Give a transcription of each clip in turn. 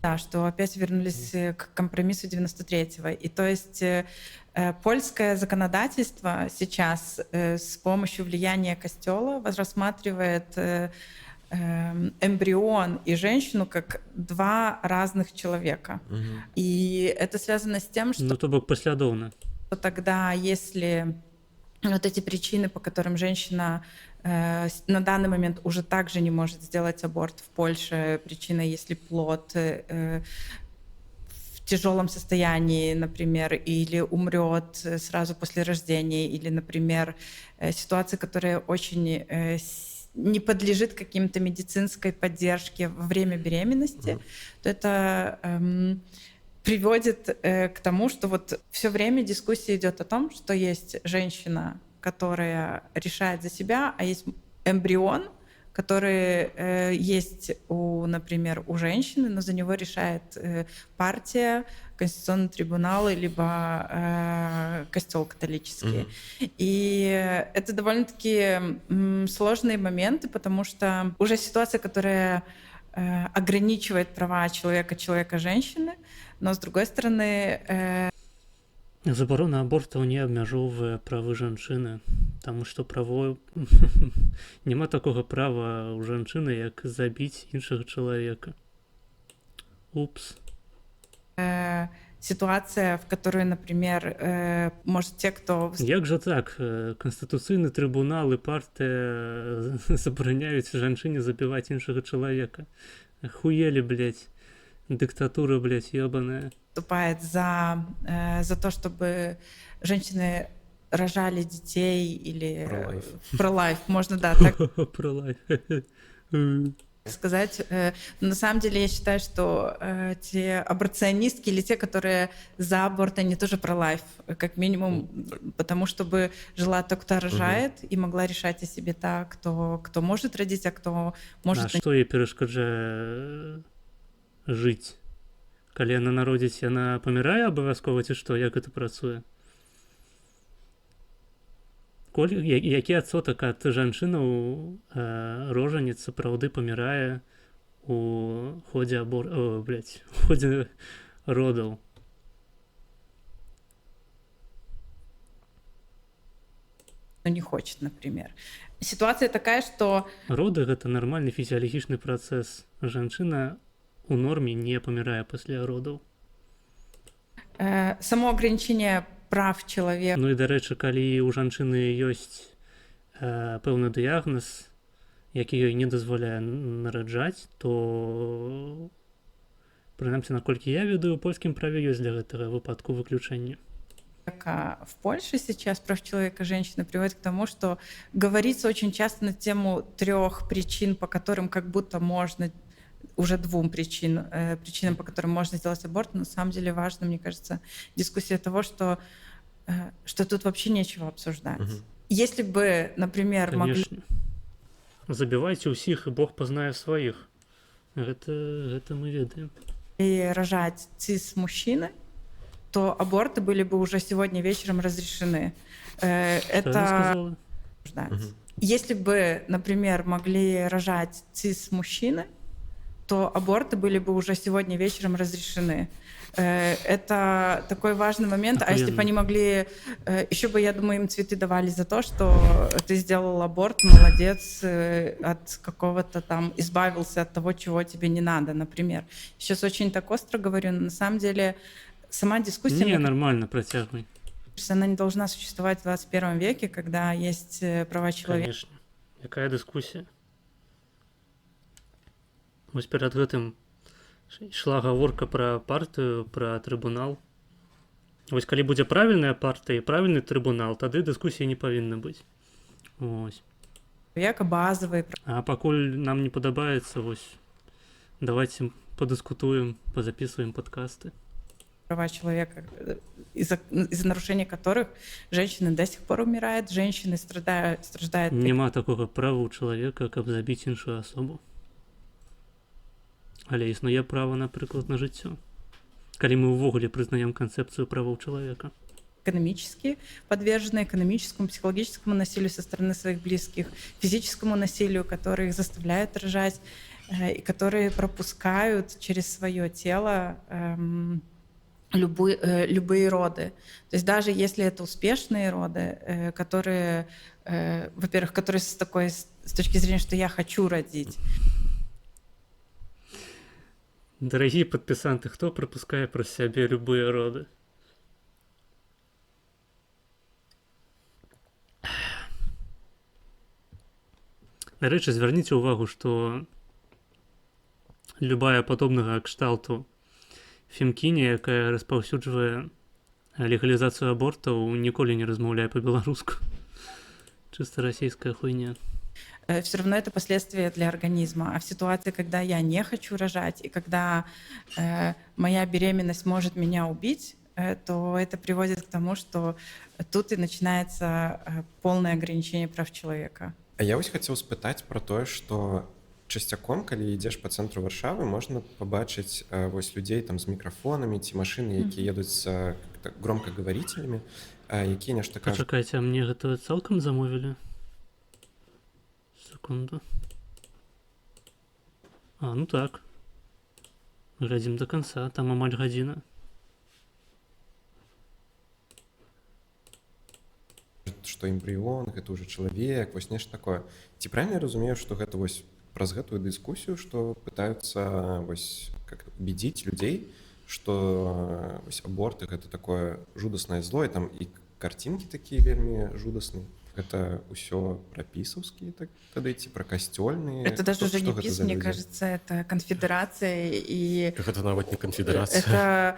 Да, что опять вернулись к компромиссу 93-го. И то есть польское законодательство сейчас с помощью влияния костела рассматривает эмбрион и женщину как два разных человека. И это связано с тем, что Ну, то бок паслядоўна. тогда, если вот эти причины, по которым женщина на данный момент уже также не может сделать аборт в Польше, причина, если плод в тяжелом состоянии, например, или умрет сразу после рождения, или, например, ситуация, которая очень не подлежит каким-то медицинской поддержке во время беременности, то это приводит к тому, что вот все время дискуссия идет о том, что есть женщина, которая решает за себя, а есть эмбрион, который есть, например, у женщины, но за него решает партия, Конституционный трибунал, либо костел католический. И это довольно-таки сложные моменты, потому что уже ситуация, которая ограничивает права человека, женщины, но с другой стороны. Забарона абортаў не абмяжоўвае правы жанчыны, таму што право няма такога права ў жанчыны, як забіць іншага чалавека. Упс. Ситуация, в которую, например, может, те, кто Як жа так? Канстытуцыйны трыбунал і партыя забараняюць жанчыне забіваць іншага чалавека. Хуели, блядь. Дыктатура, блядь, ёбаная. Выступает за то, чтобы женщины рожали детей или Pro-life. Pro-life, можно, да, так Pro-life. сказать. Но на самом деле я считаю, что те аборционистки или те, которые за аборт, они тоже pro-life, как минимум, потому чтобы жила та, кто рожает, и могла решать о себе та, кто может родить, а кто может А што ёй перашкаджае жыць? Калі яна народзіць, яна памірае абавязкова ці што, як гэта працуе? Які адсотак ад жанчынаў рожаніц сапраўды памірае у ходзе абор... О, блядь, у ходзе родаў? Не хочет, например. Ситуация такая, что Роды — гэта нармальны фізіялагічны працэс. Жанчына у норме не памірае пасля родаў. Само ограничение прав человека Ну і, дарэчы, калі ў жанчыны ёсць пэўны дыягназ, які ёй не дазваляе нараджаць, то, прынамсі, наколькі я ведаю, у польскім праве ёсць для гэтага выпадку выключэнне. В Польше сейчас прав человека, женщины приводит к тому, что говорится очень часто на тему трех причин, по которым как будто можно уже двум причинам, по которым можно сделать аборт, но на самом деле важно, мне кажется, дискуссия того, что тут вообще нечего обсуждать. Если бы, например, могли Конечно. Забівайце ўсіх, і Бог пазнае сваіх. Гэта мы ведаем. Рожать цис-мужчины, то аборты были бы уже сегодня вечером разрешены. Что Это она сказала? Обсуждать. Мгм. Если бы, например, могли рожать цис-мужчины, то аборты были бы уже сегодня вечером разрешены. Это такой важный момент. А если бы Охуенно. Они могли, еще бы, я думаю, им цветы давали за то, что ты сделал аборт, молодец, от какого-то там, избавился от того, чего тебе не надо, например. Сейчас очень так остро говорю, но на самом деле сама дискуссия, Не, мне нормально, працягвай. Кажется, она не должна существовать в 21 веке, когда есть права человека. Конечно. Якая дыскусія? Вось перад гэтым ішла гаворка пра партыю, пра трыбунал. Вось калі будзе правільная партыя і правільны трыбунал, тады дыскусіі не павінна быць. Ось. Базовые А пакуль нам не падабаецца, вось давайте падыскутуем, пазапісваем падкасты. Права человека, из-за нарушения которых женщины до сих пор умирают, женщины страждают. Няма такога права ў чалавека, каб забіць іншую асобу. Але існуе права, напрыклад, на жыццё. Калі мы ўвогуле прызнаем канцэпцыю правоў чалавека. Экономически подвержены экономическому, психологическому насилию со стороны своих близких, физическому насилию, которое их заставляет рожать. и которые пропускают через свое тело любые роды. То есть даже если это успешные роды, которые, во-первых, которые с такой, с точки зрения, что я хочу родить. Дорогие подписанты, кто пропускает про себя любые роды? Дарэчы, звярніце ўвагу, што любая падобнага кшталту фемкіня, якая распаўсюджвае легалізацыю абортаў, ніколі не размаўляе па-беларуску. Чисто российская хуйня. Все равно это последствия для организма. А в ситуации, когда я не хочу рожать, и когда моя беременность может меня убить, то это приводит к тому, что тут и начинается полное ограничение прав человека. А я вось хацеў спытаць про тое, што часцяком, калі ідзеш па цэнтру Варшавы, можна пабачыць вось людзей там з мікрафонамі ці машыны, якія едуць з громкаговорителями, якія нешта кажуць. Пачакайце, а мне гэта цалкам замовілі? Секунду. А, ну так. Глядзім до конца, там амаль гадзіна. Што эмбрыён, гэта ўжо чалавек, вось нешта такое. Ці правильно я разумею, што гэта вось праз гэтую дыскусію, што пытаюцца вось как убедить людзей, што вось аборты гэта такое жудаснае зло, і там і карцінкі такія вельмі жудасныя. Гэта ўсё пра пісаўскія, так, тады ці пра касцёльныя? Это даже Што, уже не што гэта ПИС, за мне людзі? кажется, это конфедерация и... Гэта нават не конфедерация.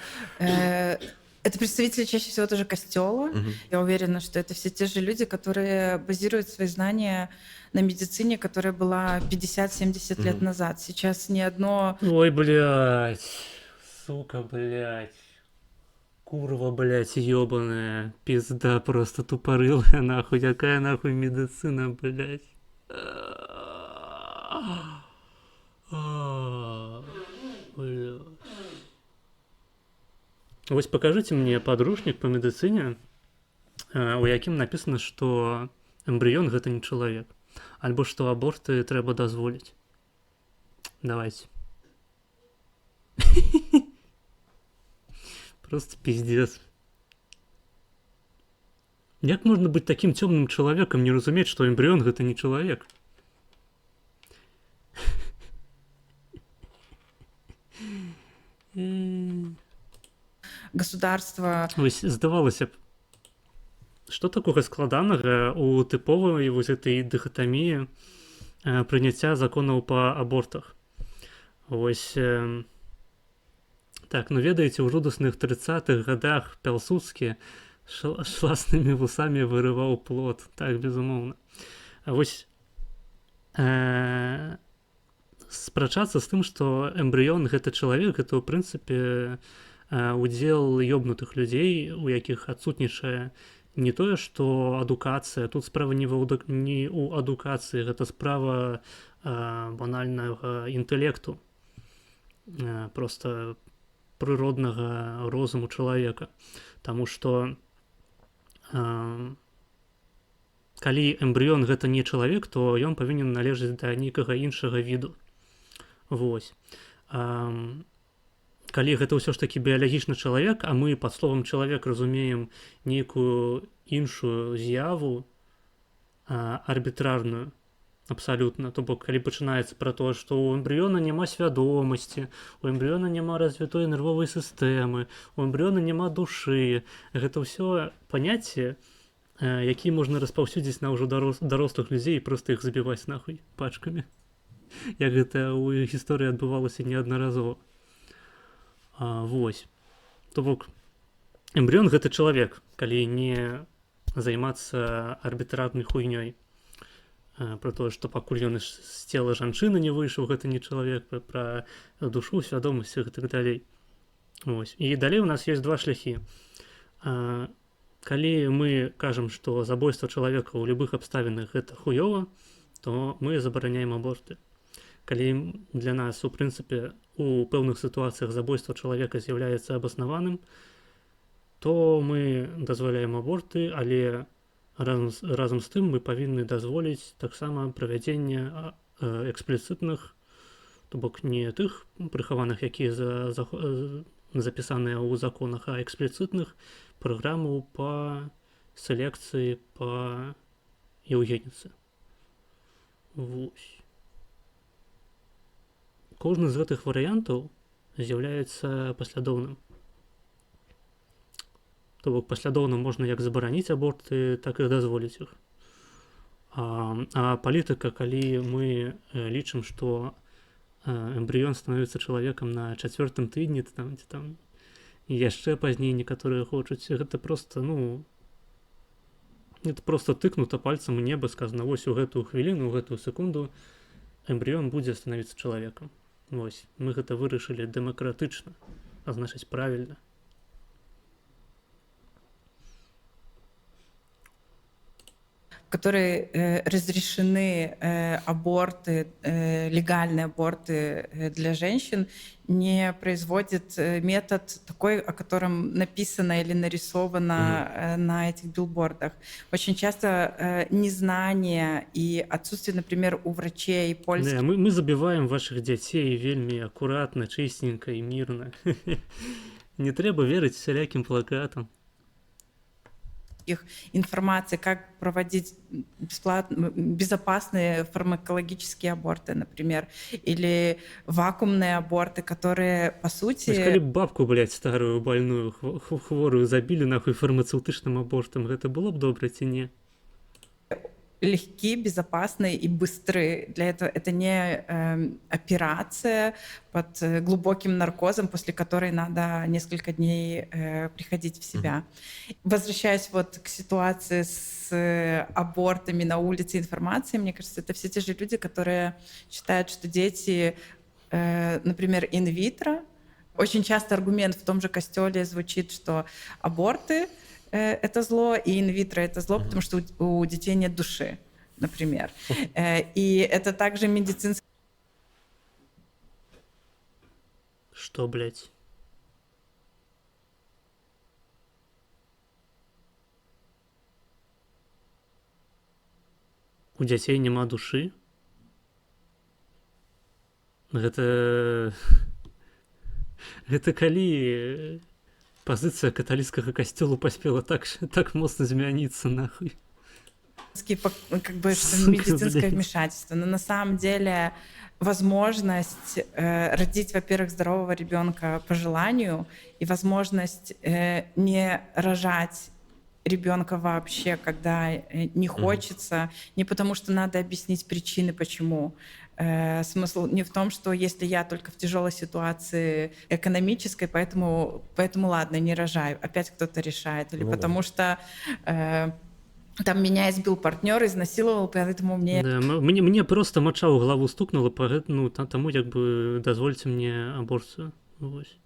Это представители чаще всего тоже костела. Я уверена, что это все те же люди, которые базируют свои знания на медицине, которая была 50-70 лет назад. Сейчас ни одно... Ой, блядь, сука, блядь. Курва, блядь, ёбаная. Пизда просто тупорылая, нахуй. Какая нахуй медицина, блядь. Блядь. Вось покажите мне подручник по медицине, у якім написано, что эмбрыён гэта не чалавек, альбо што аборты трэба дазволіць. Давайте. Просто пиздец. Як можна быць таким цёмным чалавекам, не разумець, што эмбрыён гэта не чалавек? Государство... Вось, здавалася б, што такога складанага у тыповай вось гэтай дыхатаміі прыняцця законаў па абортах? Вось, так, ну ведаеце, у жудасных 30-х годах Пілсудскі шласнымі вусамі вырываў плод, так, безумоўна. А вось спрачацца з тым, што эмбрыён гэта чалавек, гэта ў прынцыпе удзел ёбнутых людзей, у якіх адсутнічае не тое, што адукацыя, тут справа не ў адукацыі, гэта справа банальнага інтэлекту, просто прыроднага розуму чалавека. Таму што калі эмбрыён гэта не чалавек, то ён павінен належаць да нейкага іншага віду. Вось. Калі гэта ўсё ж такі біялагічны чалавек, а мы пад словам чалавек разумеем нейкую іншую з'яву, арбітрарную абсалютна, то бок калі пачынаецца пра тое, што ў эмбрыёна няма свядомасці, у эмбрыёна няма развітой нервовай сістэмы, у эмбрыёна няма душы, гэта ўсё паняцці, якія можна распаўсюдзіць на ўжо дарослых людзей і проста іх забіваць нахуй пачкамі, як гэта ў гісторыі адбывалася неаднаразова. Вось. То бок эмбрыён гэта чалавек, калі не займацца арбітрарнай хуйнёй. Пра тое, што пакуль ён з цела жанчыны не выйшаў, гэта не чалавек, пра душу, свядомасць і так далей. Вось. І далей у нас ёсць два шляхі. Калі мы кажам, што забойства чалавека ў любых абставінах гэта хуёва, то мы забараняем аборты. Калі для нас, у прынцыпе, у пэўных сітуацыях забойства чалавека з'яўляецца абаснаваным, то мы дазваляем аборты, але разам з тым мы павінны дазволіць таксама правядзенне экспліцытных То бок не тых прыхаваных, якія запісаныя ў законах, а экспліцытных праграмаў па селекцыі, па еўгеніцы. Вось. Кожны з гэтых варыянтаў з'яўляецца паслядоўным. То бок паслядоўна можна як забараніць аборты, так і дазволіць іх. А палітыка, калі мы лічым, што эмбрыён становіцца чалавекам на чацвёртым тыдні там, ці там яшчэ пазней некаторыя хочуць, гэта просто, ну, это просто тыкнута пальцам у неба, сказано: вось у гэтую хвіліну, у гэтую секунду эмбрыён будзе становіцца чалавекам. Вось мы гэта вырашылі дэмакратычна, а значыць, правільна. В которой разрешены аборты, легальные аборты для женщин, не производит метод такой, о котором написано или нарисовано на этих билбордах. Очень часто незнание и отсутствие, например, у врачей польских... Да, мы забіваем вашых дзяцей вельмі акуратна, чыстенька і мірна. Не трэба верыць усялякім плакатам. Их информации, как проводить бесплатно, безопасные фармакологические аборты, например, или вакуумные аборты, которые, по сути... Вось калі б бабку, блядь, старую, больную, хворую забілі нахуй фармацэўтычным абортам, гэта было б добра ці не? Легки, безопасны и быстры. Для этого это не операция под глубоким наркозом, после которой надо несколько дней приходить в себя. Возвращаясь вот к ситуации с абортами на улице, информацией, мне кажется, это все те же люди, которые считают, что дети, например, инвитро. Очень часто аргумент в том же костеле звучит, что аборты это зло, и инвитро это зло, потому что у детей нет души, например. И это также медицинский... Что, блядь? У дзяцей няма душы? Гэта калі пазіцыя каталіцкага касцёлу паспела так моцна змяніцца, нахуй? Как бы, что Сука, медицинское блядь. Вмешательство. Но на самом деле возможность родить, во-первых, здорового ребенка по желанию и возможность не рожать ребенка вообще, когда не хочется, не потому что надо объяснить причины, почему. Смысл не в том, что если я только в тяжелой ситуации экономической, поэтому ладно, не рожаю. Опять кто-то решает. Или Ну да. потому что там меня избил партнер, изнасиловал, поэтому мне... Да, мне просто моча ў галаву стукнула, ну, таму як бы дазвольце мне аборцыю. Вось.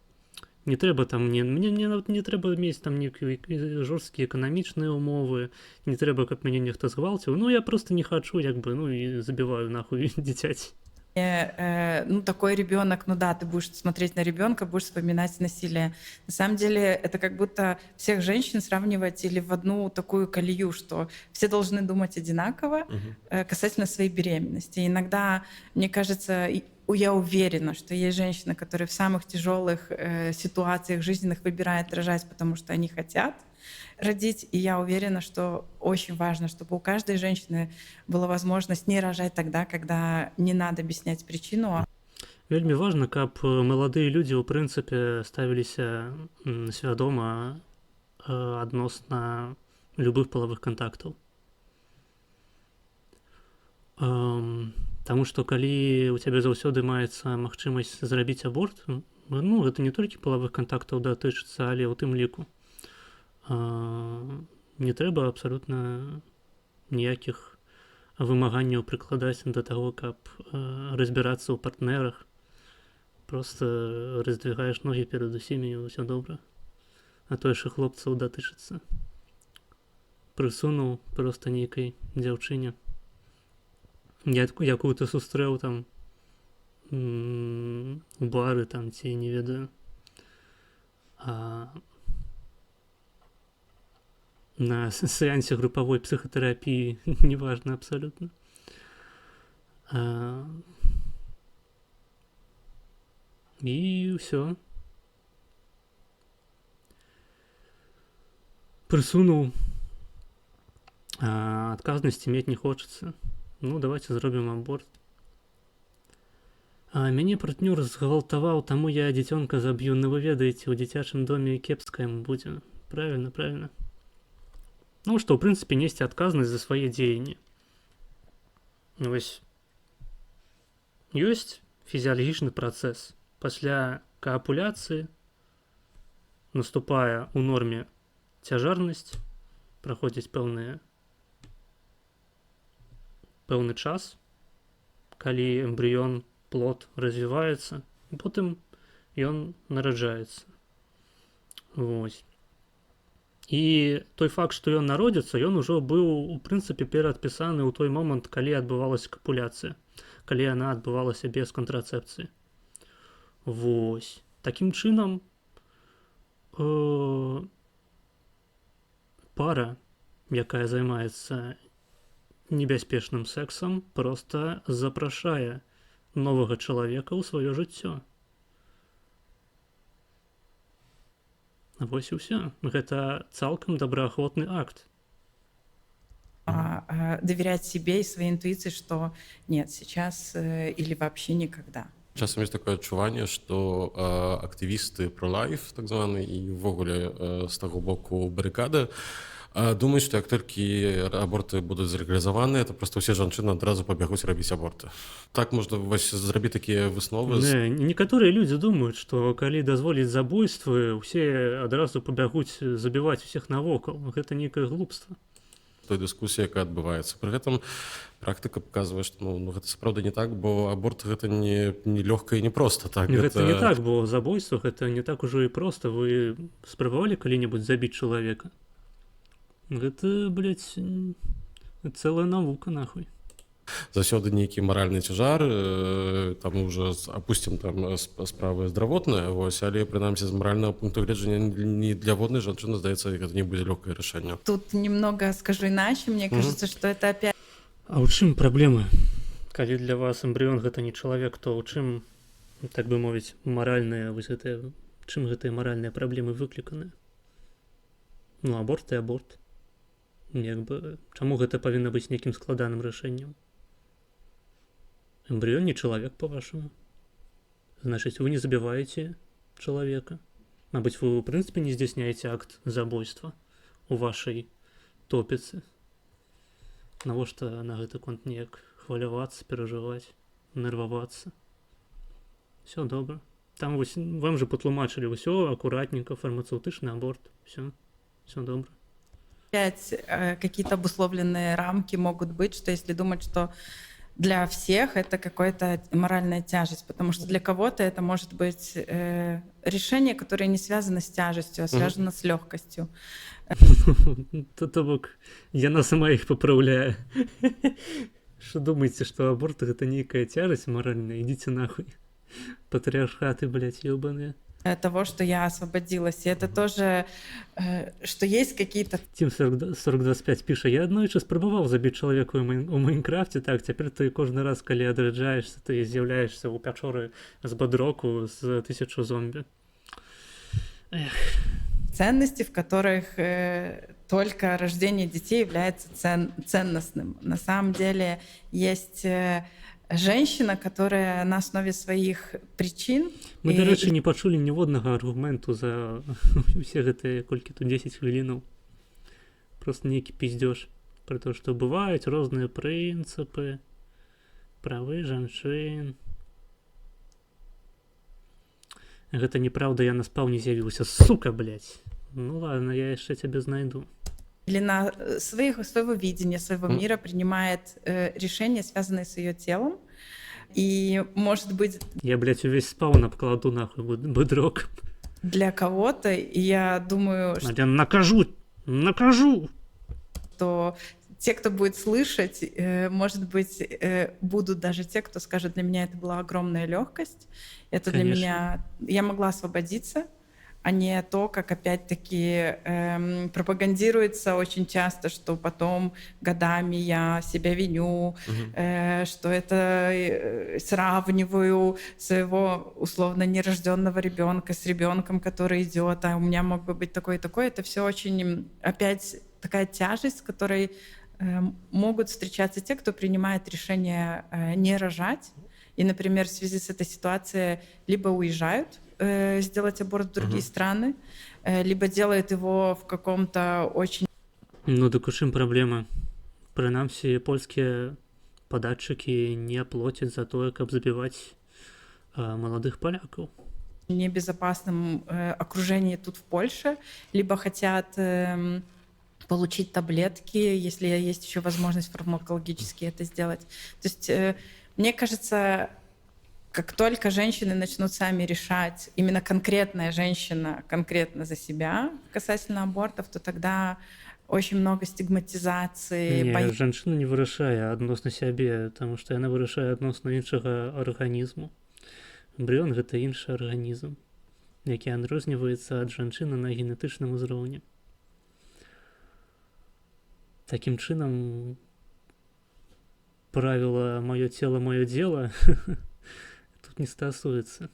Не трэба там мне нават не трэба мець там нейкія жорсткія эканамічныя умовы, не трэба, каб мяне нехта згвалціў. Ну, я просто не хачу, як бы, ну, і забіваю нахуй дзіцяці. Ну, такой ребенок, ну да, ты будешь смотреть на ребенка, будешь вспоминать насилие. На самом деле это как будто всех женщин сравнивать или в одну такую колею, что все должны думать одинаково касательно своей беременности. И иногда, мне кажется, я уверена, что есть женщины, которые в самых тяжелых ситуациях жизненных выбирают рожать, потому что они хотят родить. И я уверена, что очень важно, чтобы у каждой женщины была возможность не рожать тогда, когда не надо объяснять причину. Вельмі важна, каб маладыя людзі ў прынцыпе ставіліся свядома адносна любых палавых кантактаў. Таму што калі ў цябе заўсёды маецца магчымасць зрабіць аборт, ну, гэта не толькі палавых кантактаў датычыцца, але ў тым ліку. Не трэба абсалютна ніякіх вымаганняў прыкладаць да таго, каб разбірацца ў партнерах. Просто раздвигаеш ногі перад усімі, і ўсё добра. А то яшчэ хлопцаў датычыцца. Прысунуў просто нейкай дзяўчыне, якую ты сустрэў там у бары там ці не ведаю. На сеансе групавой псіхатэрапіі, неважно абсалютна. І ўсё. Прысунуў. Адказнасці мець не хочацца. Ну, давайте зробім аборт. Мяне партнёр згвалтаваў, таму я дзіцёнка заб'ю. Ну, вы ведаеце, у дзіцячым доме кепска яму будзе. Правильно, правильно. Ну, што, ў прынцыпе, несці адказнасць за свае дзеянні. Вось ёсць фізіялагічны працэс. Пасля каапуляцыі наступае ў норме цяжарнасць, праходзіць пэўны час, калі эмбрыён, плод развіваецца, і потым ён нараджаецца. Вось. І той факт, што ён народзіцца, ён ужо быў у прынцыпе перадпісаны ў той момант, калі адбывалася капуляцыя, калі яна адбывалася без кантрацэпцыі. Вось. Такім чынам, пара, якая займаецца небяспечным сексам, проста запрашае новага чалавека ў сваё жыццё. Вось і ўсё. Гэта цалкам добраахвотны акт. Доверять себе и своей интуиции, что нет, сейчас или вообще никогда. Часам ёсць такое адчуванне, што актывісты pro-life, так званы, і ўвогуле з таго боку барыкады, думаюць, што як толькі аборты будуць залегалізаваны, то проста ўсе жанчыны адразу пабягуць рабіць аборты. Так можна вось зрабіць такія высновы. Не, некаторыя людзі думаюць, што калі дазволіць забойствы, усе адразу пабягуць забіваць усіх навокал. Гэта нейкае глупства. Той дыскусія, якая адбываецца. Пры гэтым практыка паказвае, што ну, гэта сапраўды не так, бо аборт гэта не лёгка і не проста. Так, гэта не так, бо забойства гэта не так ужо і проста. Вы спрабавалі калі-небудзь забіць чалавека? Гэта, блядь, цэлая навука, нахуй. Заўсёды нейкі маральны цяжар, там уже апусцім там справы здравотныя, вось, але прынамсі з маральнага пункту гледжання ні для воднай жанчыны, здаецца, гэта не будзе лёгкае рашэнне. Тут немного скажу иначе, мне кажется, что это опять... А ў чым праблемы? Калі для вас эмбрыён гэта не чалавек, то ў чым, так бы мовіць, маральныя вось гэтыя, чым гэтыя маральныя праблемы выкліканы? Ну, аборт і аборт. Як бы, чаму гэта павінна быць нейкім складаным рашэннем? Эмбрыён не чалавек, по-вашаму. Значыць, вы не забіваеце чалавека. Мабыць, вы ў прынцыпе не здзяйсняеце акт забойства у вашай топіцы. Навошта на гэты конт неяк хвалявацца, перажываць, нервавацца? Всё добра. Там вось, вам же патлумачылі ўсё акуратненька, фармацэўтычны аборт. Всё, всё добра. Опять какие-то обусловленные рамки могут быть, что если думать, что для всех это какая-то моральная тяжесть, потому что для кого-то это может быть решение, которое не связано с тяжестью, а связано с легкостью. То бок, яна сама их поправляе. Что думаете, что аборт это некая тяжесть моральная? Идите нахуй. Патриархаты, блядь, ебаные. Того, что я освободилась. И это тоже, что есть какие-то... Тим 4025 піша, я аднойчы спрабаваў забіць чалавека ў Майнкрафте, так, цяпер ты кожны раз, калі адраджаешся, ты з'яўляешся ў пячоры з бадроку з 1000 зомбі. Эх. Ценности, в которых только рождение детей является ценностным. На самом деле есть... женщина, которая на основе своих причин... Мы, дарэчы, не пачулі ніводнага аргументу за усе гэтыя, колькі тут, 10 хвілінаў. Просто нейкі пиздёж про то, што бываюць розныя прынцыпы, правы жанчын. Гэта неправда, я на спаўне з'явіўся. Сука, блядь. Ну ладно, я яшчэ цябе знайду. Или на своего видения, своего мира принимает решения, связанные с ее телом. И, может быть... Я, блядь, увесь спаун обкладу нахуй бедрок. Для кого-то, и я думаю... Что... Я накажу! Накажу! Что те, кто будет слышать, может быть, будут даже те, кто скажет, для меня это была огромная легкость. Это для Конечно. Меня... Я могла освободиться А не то, как опять-таки пропагандируется очень часто, что потом годами я себя виню, что это сравниваю своего условно нерожденного ребенка с ребенком, который идет, а у меня мог бы быть такой и такой. Это все очень опять такая тяжесть, с которой могут встречаться те, кто принимает решение не рожать. И, например, в связи с этой ситуацией либо уезжают сделать аборт в другие Мгм. Страны, либо делают его в каком-то очень Ну дык у чым праблема? Прынамсі, польскія падатчыкі не плоцяць за тое, каб забіваць маладых палякаў. Небезопасном окружении тут, в Польше, либо хотят получить таблетки, если есть еще возможность фармакологически это сделать. То есть, мне кажется, как только женщины начнут сами решать, именно конкретная женщина конкретно за себя касательно абортов, то тогда очень много стигматизации, Не, жанчына не вырашае адносна сябе, таму што яна вырашае адносна іншага арганізму. Эмбрыён — гэта іншы арганізм, які адрозніваецца ад жанчыны на генетычным узроўні. Такім чынам, правіла «маё цело, маё дело» тут не стасуецца.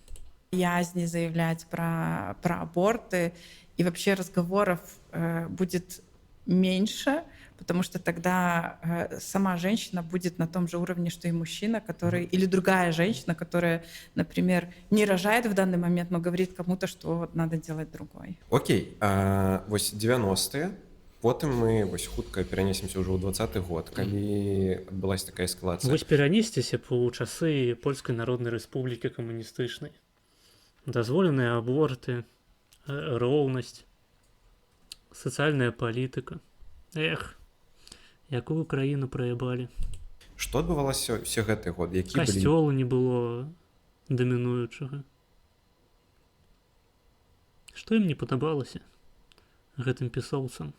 Боязни заявлять про аборты, и вообще разговоров будет меньше, потому что тогда сама женщина будет на том же уровне, что и мужчина, который, или другая женщина, которая, например, не рожает в данный момент, но говорит кому-то, что вот надо делать другой. Окей, а, вось 90-е, потым мы вось хутка перанесемся ўжо ў 20-ы год, калі адбылася такая эскалацыя. Вось перанесціся б у часы Польскай Народнай Рэспублікі камуністычнай. Дазволеныя аборты, роўнасць, сацыяльная палітыка. Эх, якую краіну праябалі. Што адбывалася ўсе гэтыя годы, які былі Касцёлу не было дамінуючага. Што ім не падабалася, гэтым пісоўцам?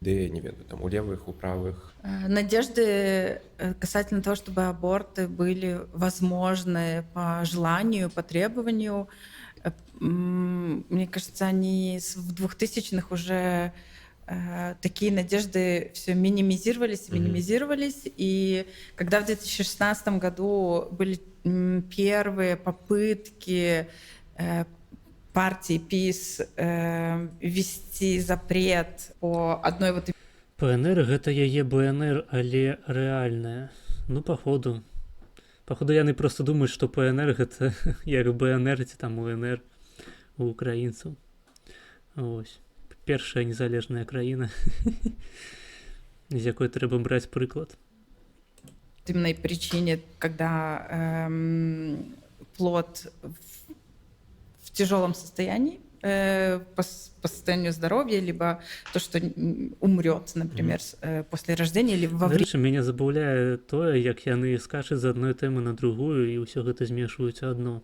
Ідэі, не ведаю, там у левых, у правых? Надежды касательно того, чтобы аборты были возможны по желанию, по требованию, мне кажется, они в 2000-х уже такие надежды все минимизировались и Мгм. Минимизировались. И когда в 2016 году были первые попытки партии ПИС ввести запрет по одной вот ПНР — гэта яе БНР, але рэальная. Ну, походу. Походу, яны просто думаюць, што ПНР — гэта як БНР ці там УНР у украінцаў. Ось. Першая незалежная краіна, з якой трэба браць прыклад. Именно причине, когда плод в тяжелом состоянии, по состоянию здоровья, либо то, что умрет, например, после рождения или во время Дарэчы, мяне забаўляе тое, як яны скачуць з адной тэмы на другую і ўсё гэта змешваюць адно.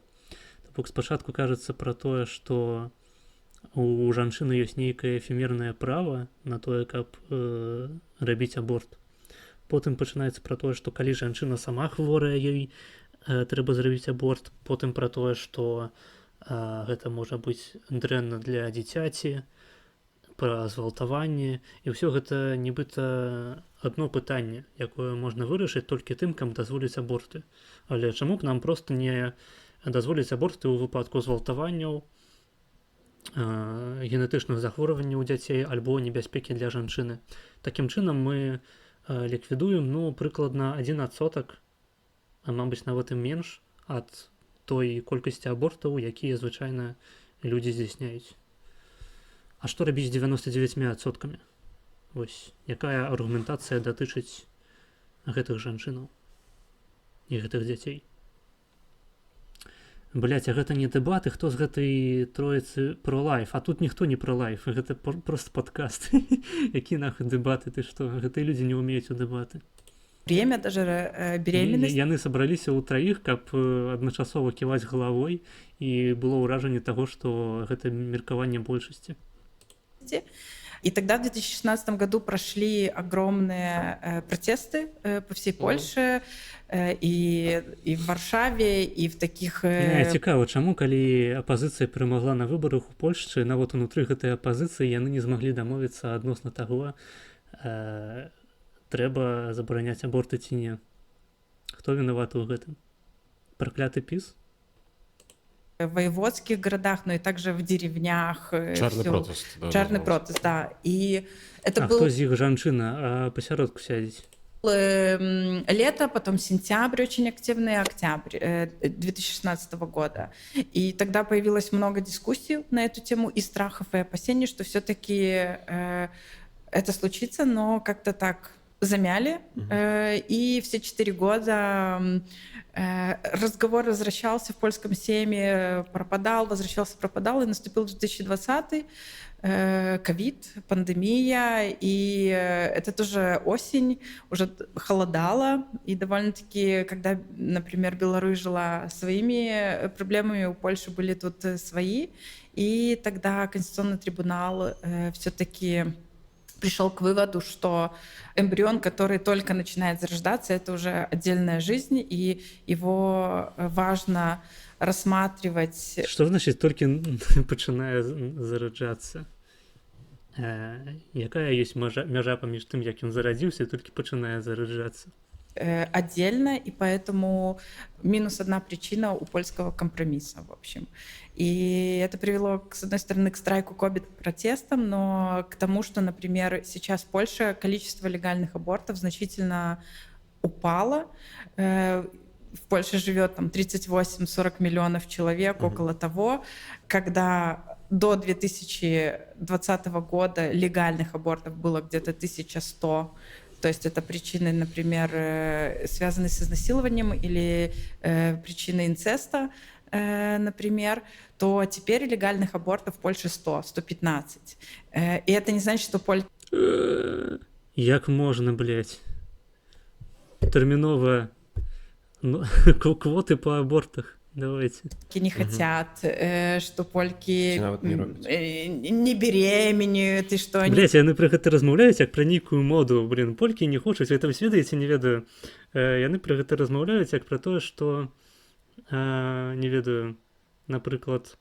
То бок спачатку кажацца пра тое, што у жанчыны ёсць нейкае эфемернае права на тое, каб рабіць аборт. Потым пачынаецца пра тое, што калі жанчына сама хворая, ёй трэба зрабіць аборт. Потым пра тое, што гэта можа быць дрэнна для дзіцяці, пра згвалтаванне, і ўсё гэта нібыта адно пытанне, якое можна вырашыць толькі тым, каб дазволіць аборты. Але чаму б нам просто не дазволіць аборты ў выпадку згвалтаванняў, генетычных захворванняў у дзяцей альбо небяспекі для жанчыны? Такім чынам мы ліквідуем, ну, прыкладна 1%, а мабыць, нават і менш ад той колькасці абортаў, якія звычайна людзі здзяйсняюць. А што рабіць з 99%? Вось якая аргументацыя датычыць гэтых жанчынаў і гэтых дзяцей? Блять, а гэта не дэбаты, хто з гэтай троіцы пролайф? А тут ніхто не пролайф, гэта просто падкаст. Які нахуй дэбаты, ты што? Гэтыя людзі не ўмеюць у дэбаты. Время даже беременности. Яны сабраліся ў траіх, каб адначасова ківаць галавой і было ўражанне таго, што гэта меркаванне большасці. И тогда в 2016 году прошли огромные протесты по всей Польше, и в Варшаве, и в таких. Не, цікава, чаму, калі апазіцыя перамагла на выбарах у Польшчы, нават унутры гэтай апазіцыі яны не змаглі дамовіцца адносна таго, трэба забараняць аборты ці не. Хто вінаваты ў гэтым? Пракляты ПіС? В воеводских городах, но и также в деревнях. Чарны всё. протест. Да, Чарны назывался. протест, да. И это А был хто з іх жанчына, а пасяродку сядзець? Лето, потом сентябрь очень активный, октябрь 2016 года. И тогда появилось много дискуссий на эту тему и страхов, и опасений, что все-таки это случится, но как-то так замяли. И все 4 года разговор возвращался в польском сейме, пропадал, возвращался, пропадал, и наступил 2020, ковид, пандемия, и это тоже осень, уже холодало, и довольно-таки, когда, например, Беларусь жила своими проблемами, у Польши были тут свои, и тогда Конституционный трибунал все-таки пришел к выводу, что эмбрион, который только начинает зарождаться, это уже отдельная жизнь, и его важно рассматривать. Што значыць толькі пачынае зараджацца? Якая ёсць мяжа паміж тым, як ён зарадзіўся, і толькі пачынае зараджацца? Отдельно, и поэтому минус одна причина у польского компромисса, в общем. И это привело, с одной стороны, к страйку kobiet, протестам, но к тому, что, например, сейчас в Польше количество легальных абортов значительно упало. В Польше живет там 38-40 миллионов человек, около того. Когда до 2020 года легальных абортов было где-то 1100, то есть это причины, например, связанные с изнасилованием или причины инцеста, например, то теперь легальных абортов в Польше 100, 115. И это не значит, что Поль Як можна, блядь? Тэрмінова, ну, квоты по абортах. Давайте. Не хотят, что польки Нават не робяць. Не беременеют, и что они Блять, яны пра гэта размаўляюць як пра нейкую моду. Блин, полькі не хочуць, гэта вось ведаеце, не ведаю. Яны пра гэта размаўляюць як пра тое, што не ведаю, напрыклад,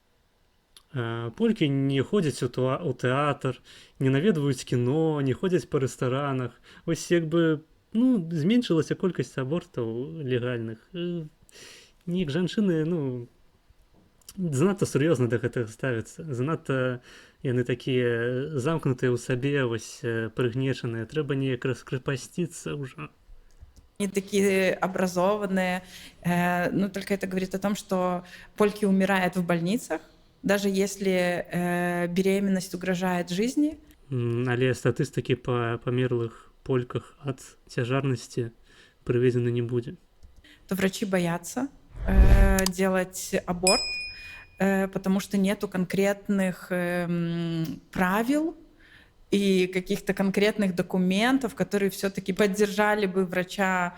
полькі не ходзяць у тэатр, не наведваюць кіно, не ходзяць па рэстаранах. Вось як бы, ну, зменшылася колькасць абортаў легальных. Неяк жанчыны, ну, занадта сур'ёзна да гэтага ставяцца, занадта яны такія замкнутыя ў сабе, вось прыгнечаныя, трэба неяк раскрапасціцца ўжо. Не такие образованные. Ну, только это говорит о том, что польки умирают в больницах, даже если беременность угрожает жизни. Але статыстыкі па памерлых польках ад цяжарнасці прыведзена не будзе. То врачи боятся делать аборт, потому что нету конкретных правил и каких-то конкретных документов, которые все-таки поддержали бы врача,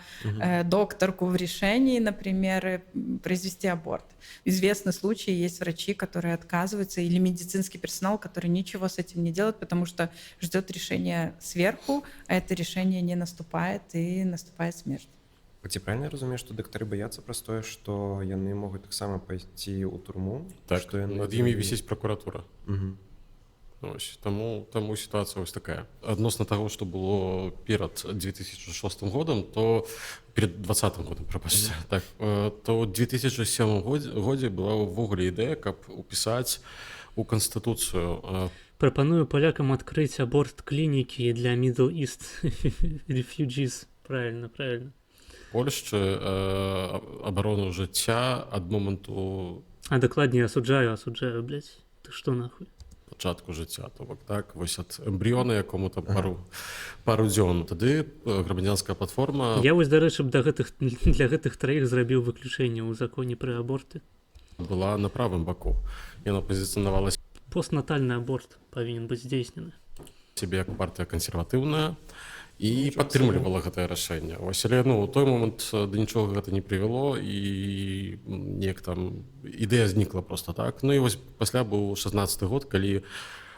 докторку в решении, например, произвести аборт. Известны случаи, есть врачи, которые отказываются, или медицинский персонал, который ничего с этим не делает, потому что ждет решения сверху, а это решение не наступает, и наступает смерть. Ці правильно я разумею, што дактары баяцца праз тое, што яны могуць таксама пайсці ў турму, Так, што яны над імі вісіць пракуратура. Ось, таму сітуацыя вось такая. Адносна таго, што было перад 2006 годам, то перед 20 годам, прабачце, так, то ў 2007 годзе была ўвогуле ідэя, каб упісаць у канстытуцыю Прапаную палякам адкрыць аборт клінікі для Middle East refugees. Правильно, правильно. Польшчы абарону жыцця ад моманту А дакладней, асуджаю, асуджаю, блядь. Ты что нахуй? Пачатку жыцця, то бок, так, вось ад эмбрыёна, якому там пару дзён. Тады Грамадзянская платформа Я вось, дарэчы, б да гэтых для гэтых траіх зрабіў выключэнне ў законе пра аборты. Была на правым баку, яна пазіцыянавала Постнатальны аборт павінен быць здзейснены. Сябе як партыя кансерватыўная і Нічога падтрымлівала гэтае рашэнне. Вось, але, ну, у той момант да нічога гэта не прывяло, і неяк там ідэя знікла просто так. Ну і вось пасля быў 16 год, калі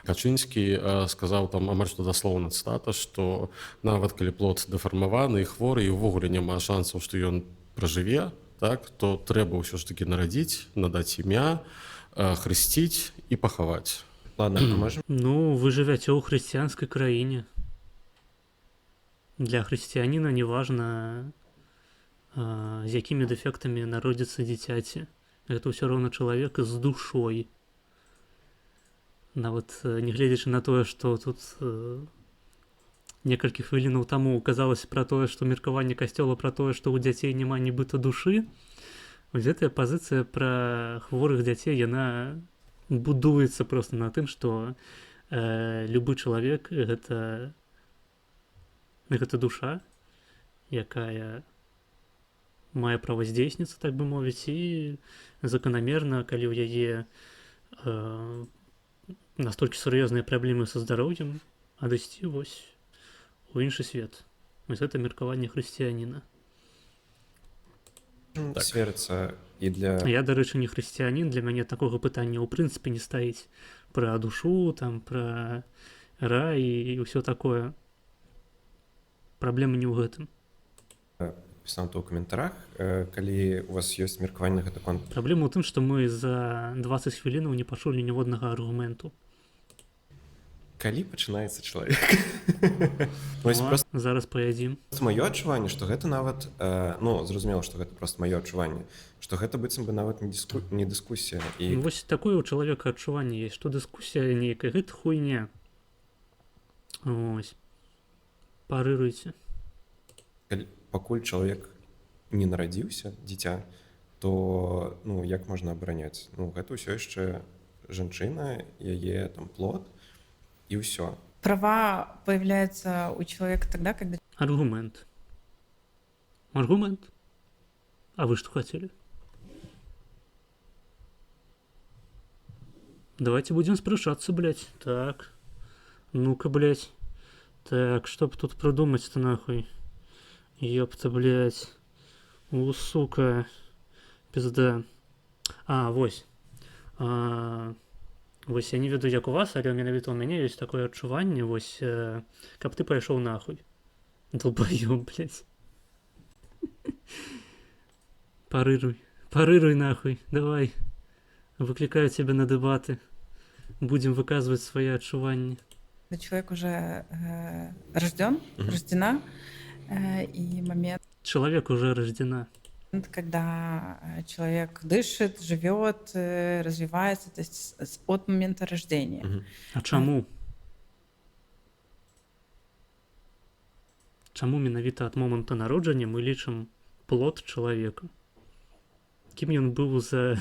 Качынскі сказаў там амаль што даслоўна, цытата, што нават калі плод дэфармаваны і хворы і ўвогуле няма шансаў, што ён пражыве, так, то трэба ўсё ж такі нарадзіць, надаць імя, хрысціць і пахаваць. Ладно, а можем Ну, вы жывяце ў хрысціянскай краіне. Для хрысціяніна неважна, з якімі дэфектамі народзіцца дзіцяці. Гэта ўсё роўна чалавек з душой. Нават нягледзячы на тое, што тут некалькі хвілінаў таму казалася пра тое, што меркаванне касцёла пра тое, што ў дзяцей няма нібыта душы, вось гэтая пазіцыя пра хворых дзяцей, яна будуецца проста на тым, што любы чалавек гэта душа, якая мае права здзейсніцца, так бы мовіць, і заканамерна, калі ў яе настолькі сур'ёзныя праблемы са здароўем, адысці вось у іншы свет. Вось гэта меркаванне хрысціяніна. Так. Сверыцца і для Я, дарэчы, не хрысціянін, для мяне такога пытання ў прынцыпе не стаіць пра душу, там, пра рай і ўсё такое. Праблема не ў гэтым. Пісаў то ў каментарах, калі у вас ёсць меркаванне на гэты конт. Праблема ў тым, што мы за 20 хвілінаў не пачулі ніводнага аргументу. Калі пачынаецца чалавек? Вось. О, Просто зараз паядзім. маё адчуванне, што гэта нават ну, зразумела, што гэта просто маё адчуванне, што гэта быццам бы нават не дыскусія і Ну, вось такое ў чалавека адчуванне есть, што дыскусія нейкая, гэта хуйня. Ось. Парыруйце. Калі, пакуль чалавек не нарадзіўся, дзіця, то, ну, як можна абараняць? Ну, гэта ўсё яшчэ жанчына, яе там плод і ўсё. Права появляются у человека тогда, когда Аргумент. Аргумент. А вы что хотели? Давайте будем спрашаться, блядь. Так. Ну-ка, блядь. Так, что б тут продумать-то нахуй? Ёпта, блядь. У, сука. Пизда. А, вось. А, вось я не ведаю, як у вас, але менавіта ў мяне ёсць такое адчуванне, вось, каб ты пайшоў нахуй. Долбоёб, блядь. Парыруй. Парыруй нахуй. Давай. Выклікаю тебя на дэбаты. Будем выказваць свае адчуванні. Человек уже рожден, рождена, и момент, Человек уже рождена. Когда человек дышит, живет, развивается, то есть от момента рождения. А чаму? Чаму менавіта ад моманту народжання мы лічым плод чалавека? Кім ён быў за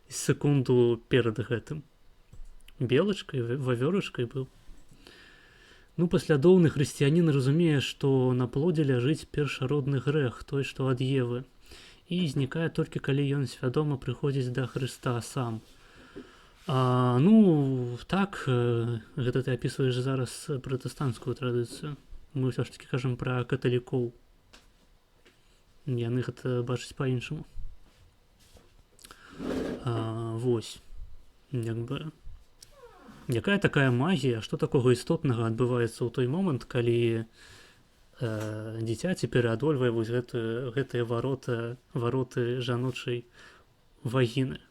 секунду перад гэтым? Белачкай, вавёрачкай быў? Ну, паслядоўны хрысціянін разумее, што на плодзе ляжыць першародны грэх, той, што ад Евы, і знікае толькі калі ён свядома прыходзіць да Хрыста сам. А, ну, так, гэта ты апісваеш зараз пратэстанцкую традыцыю. Мы ўсё ж таки кажам пра каталікоў. Яны гэта бачаць па-іншаму. А, вось. Як бы якая такая магія, што такога істотнага адбываецца ў той момант, калі дзіцяці пераадольвае вось гэтыя вароты жаночай вагіны?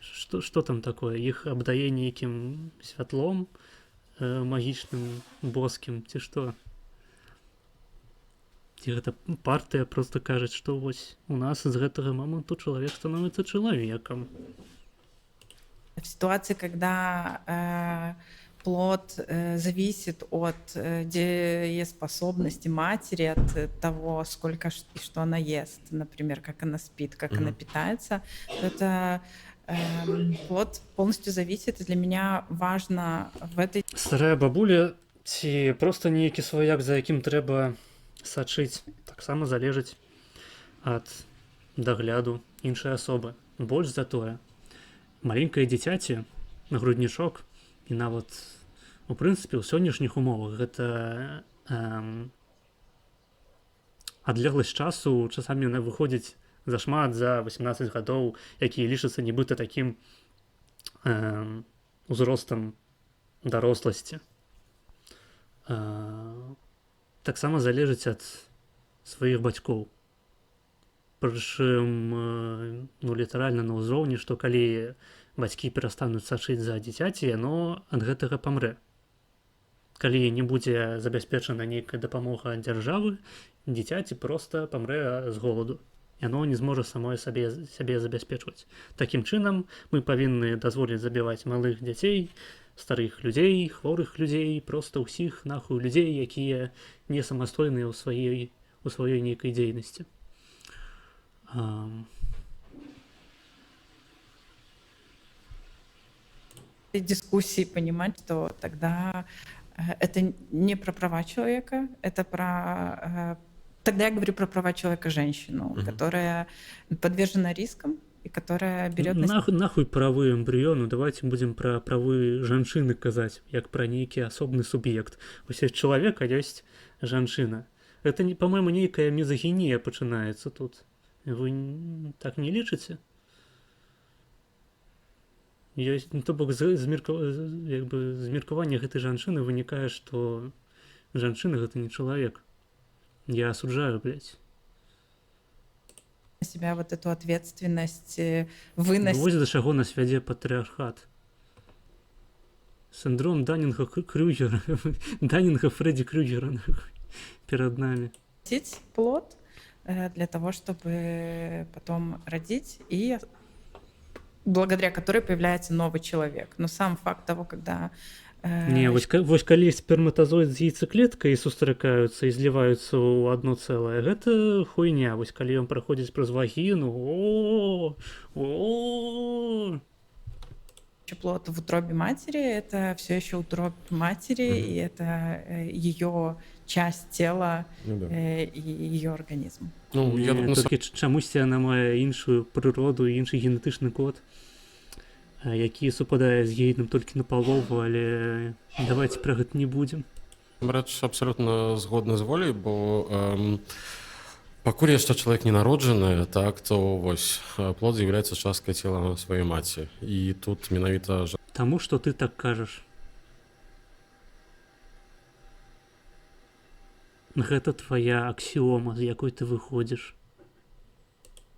Што там такое? Іх абдае нейкім святлом магічным, боскім, ці што? Ці гэта партыя просто кажа, што вось у нас з гэтага моманту чалавек становіцца чалавекам? В ситуации, когда плод зависит от дееспособности матери, от того, сколько и что она ест, например, как она спит, как она Мгм. Питается, то это плод полностью зависит. И для меня важно в этой Старая бабуля ці просто нейкі сваяк, за якім трэба сачыць, таксама залежыць ад дагляду іншай асобы. Больш за тое, маленькае дзіцяці, груднічок, і нават у прынцыпе ў сённяшніх умовах гэта адлегласць часу часамі яна выходзіць зашмат за 18 гадоў, якія лічацца нібыта такім узростам. даросласці таксама залежыць ад сваіх бацькоў. Прычым, ну, літаральна на ўзроўні, што калі бацькі перастануць сачыць за дзіцяці, яно ад гэтага памрэ. Калі не будзе забяспечана нейкая дапамога ад дзяржавы, дзіцяці проста памрэ з голаду. Яно не зможа самое сябе забяспечваць. Такім чынам, мы павінны дазволіць забіваць малых дзяцей, старых людзей, хворых людзей, проста ўсіх нахуй людзей, якія не самастойныя ў сваёй нейкай дзейнасці. Дискуссии понимать, что тогда это не про права человека, это про... Тогда я говорю про права человека женщину, которая подвержена рискам и которая берет на Нахуй правы эмбрыёну, давайте будем пра правы жанчыны казаць, як пра нейкі асобны суб'ект. Вось ёсць чалавек, а ёсць жанчына. Это не, по-моему, нейкая мізагінія пачынаецца тут. Вы так не лічыце? Ёсць, ну, то бок як бы з меркавання гэтай жанчыны вынікае, што жанчына гэта не чалавек. Я асуджаю, блядь. На себя вот эту ответственность выносить. Вось да чаго нас вядзе патрыархат. Синдром Даннинга Крюгера. Даннинга Фредди Крюгера, нахуй, перед нами. Плод для того, чтобы потом родить, и благодаря которой появляется новый человек. Но сам факт того, когда Не, вось калі сперматазоід з яйцеклеткай сустракаюцца і зліваюцца ў адно цэлае, гэта хуйня. Вось калі ён праходзіць праз вагіну, о, о, плод в утробе матери, это все еще утробе матери, и это ее часть тела. Ну, да. И ее организм. Ну, я Не, тут толькі чамусьці яна мае іншую прыроду і іншы генетычны код, які супадае з ейным толькі на палову, але давайте пра гэта не будзем. Насамрэч абсалютна згодны з Воляй, бо пакуль яшчэ чалавек не народжаны, так, то вось плод з'яўляецца часткай цела сваёй маці. І тут менавіта Таму што ты так кажаш. Гэта твая аксіома, з якой ты выходзіш.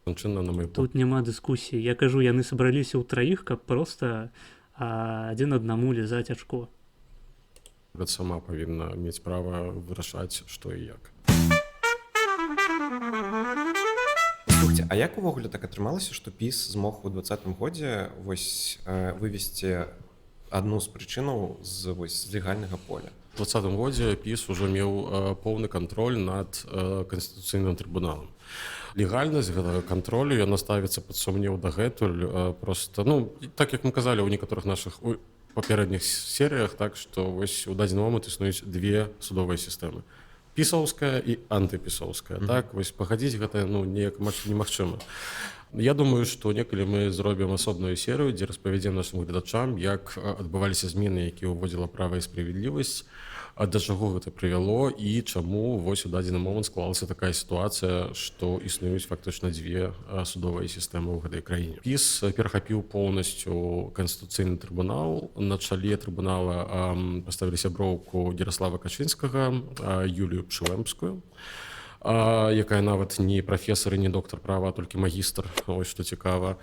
Жанчына, на мой Тут няма дыскусіі. Я кажу, яны сабраліся ў траіх, каб проста адзін аднаму лізаць ачко. Погляд, сама павінна мець права вырашаць, што і як. Слухайте, а як увогуле так атрымалася, што ПіС змог у 20-м годзе вось вывесці адну з прычынаў вось, з легальнага поля? У 20-м годзе ПіС ужо меў поўны кантроль над канстытуцыйным трыбуналам. Легальнасць гэтага кантролю, яна ставіцца пад сумнеў дагэтуль, просто, ну, так як мы казалі ў некаторых нашых папярэдніх серыях, так што вось у дадзены момант існуюць две судовыя сістэмы: пісаўская і антыпісаўская. Так вось, пагадзіць гэта, ну, неяк немагчыма. Я думаю, што некалі мы зробім асобную серыю, дзе распавядзем нашым гледачам, як адбываліся змены, якія ўводзіла «Права і справядлівасць», а да чаго гэта прывяло і чаму вось у дадзены момант склалася такая сітуацыя, што існуюць фактычна дзве судовыя сістэмы ў гэтай краіне. ПіС перахапіў поўнасцю канстытуцыйны трыбунал. На чале трыбунала паставілі сяброўку Ярослава Качынскага Юлію Пшылэмскую, якая нават не прафесар і не доктар права, а толькі магістр, ось што цікава.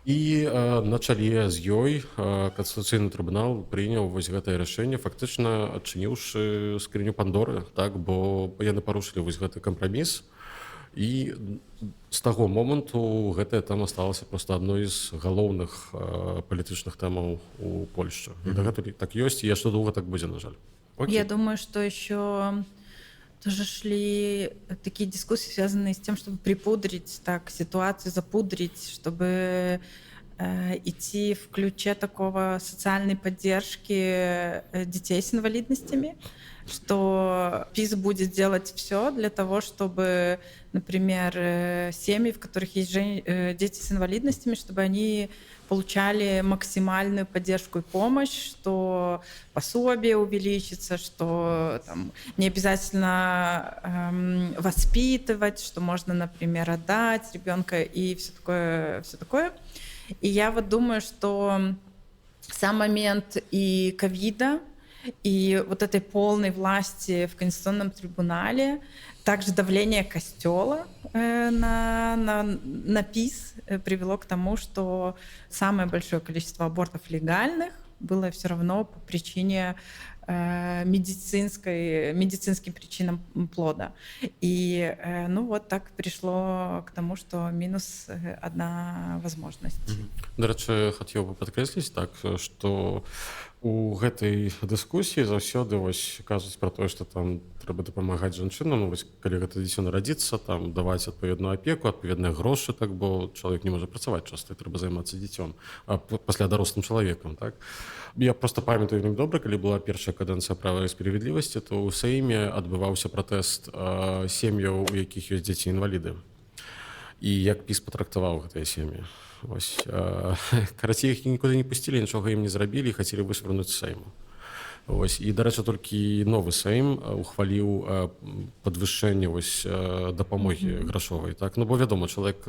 І на чале з ёй канстытуцыйны трыбунал прыняў вось гэтае рашэнне, фактычна адчыніўшы скрыню Пандоры, так, бо яны парушылі вось гэты кампраміс, і з таго моманту гэтая тэма сталася проста адной з галоўных палітычных тэмаў у Польшчы. Дагэтуль так ёсць і яшчэ доўга так будзе, на жаль. Окей. Я думаю, что еще тоже шли такие дискуссии, связанные с тем, чтобы припудрить так ситуацию, запудрить, чтобы идти в ключе такого социальной поддержки детей с инвалидностями, что ПИС будет делать все для того, чтобы, например, семьи, в которых есть дети с инвалидностями, чтобы они получали максимальную поддержку и помощь, что пособие увеличится, что там не обязательно воспитывать, что можно, например, отдать ребенка и все такое, все такое. И я вот думаю, что Сам момент и ковида, и вот этой полной власти в Конституционном трибунале, также давление костела на ПИС привело к тому, что самое большое количество абортов легальных было все равно по причине медицинским причинам плода. И ну вот так пришло к тому, что минус одна возможность. Дарэчы, хацеў бы падкрэсліць так, што у гэтай дыскусіі заўсёды вось кажуць пра тое, што там трэба дапамагаць жанчынам, ну, вось, калі гэта дзіцё нарадзіцца, там даваць адпаведную апеку, адпаведныя грошы, так, бо чалавек не можа працаваць часта, і трэба займацца дзіцём, а пасля дарослым чалавекам, так. Я просто памятаю вельмі добра, калі была першая кадэнцыя «Права і справядлівасці», то ў Сейме адбываўся пратэст сем'яў, у якіх ёсць дзеці інваліды. І як ПіС патрактаваў гэтыя сем'і. Вось, карацей, іх нікуды не пусцілі, нічога ім не зрабілі, хацелі вышвырнуць з Сейму. Вось, і, дарэчы, толькі новы Сейм ухваліў падвышэнне вось дапамогі грашовай, так? Ну, бо вядома, чалавек,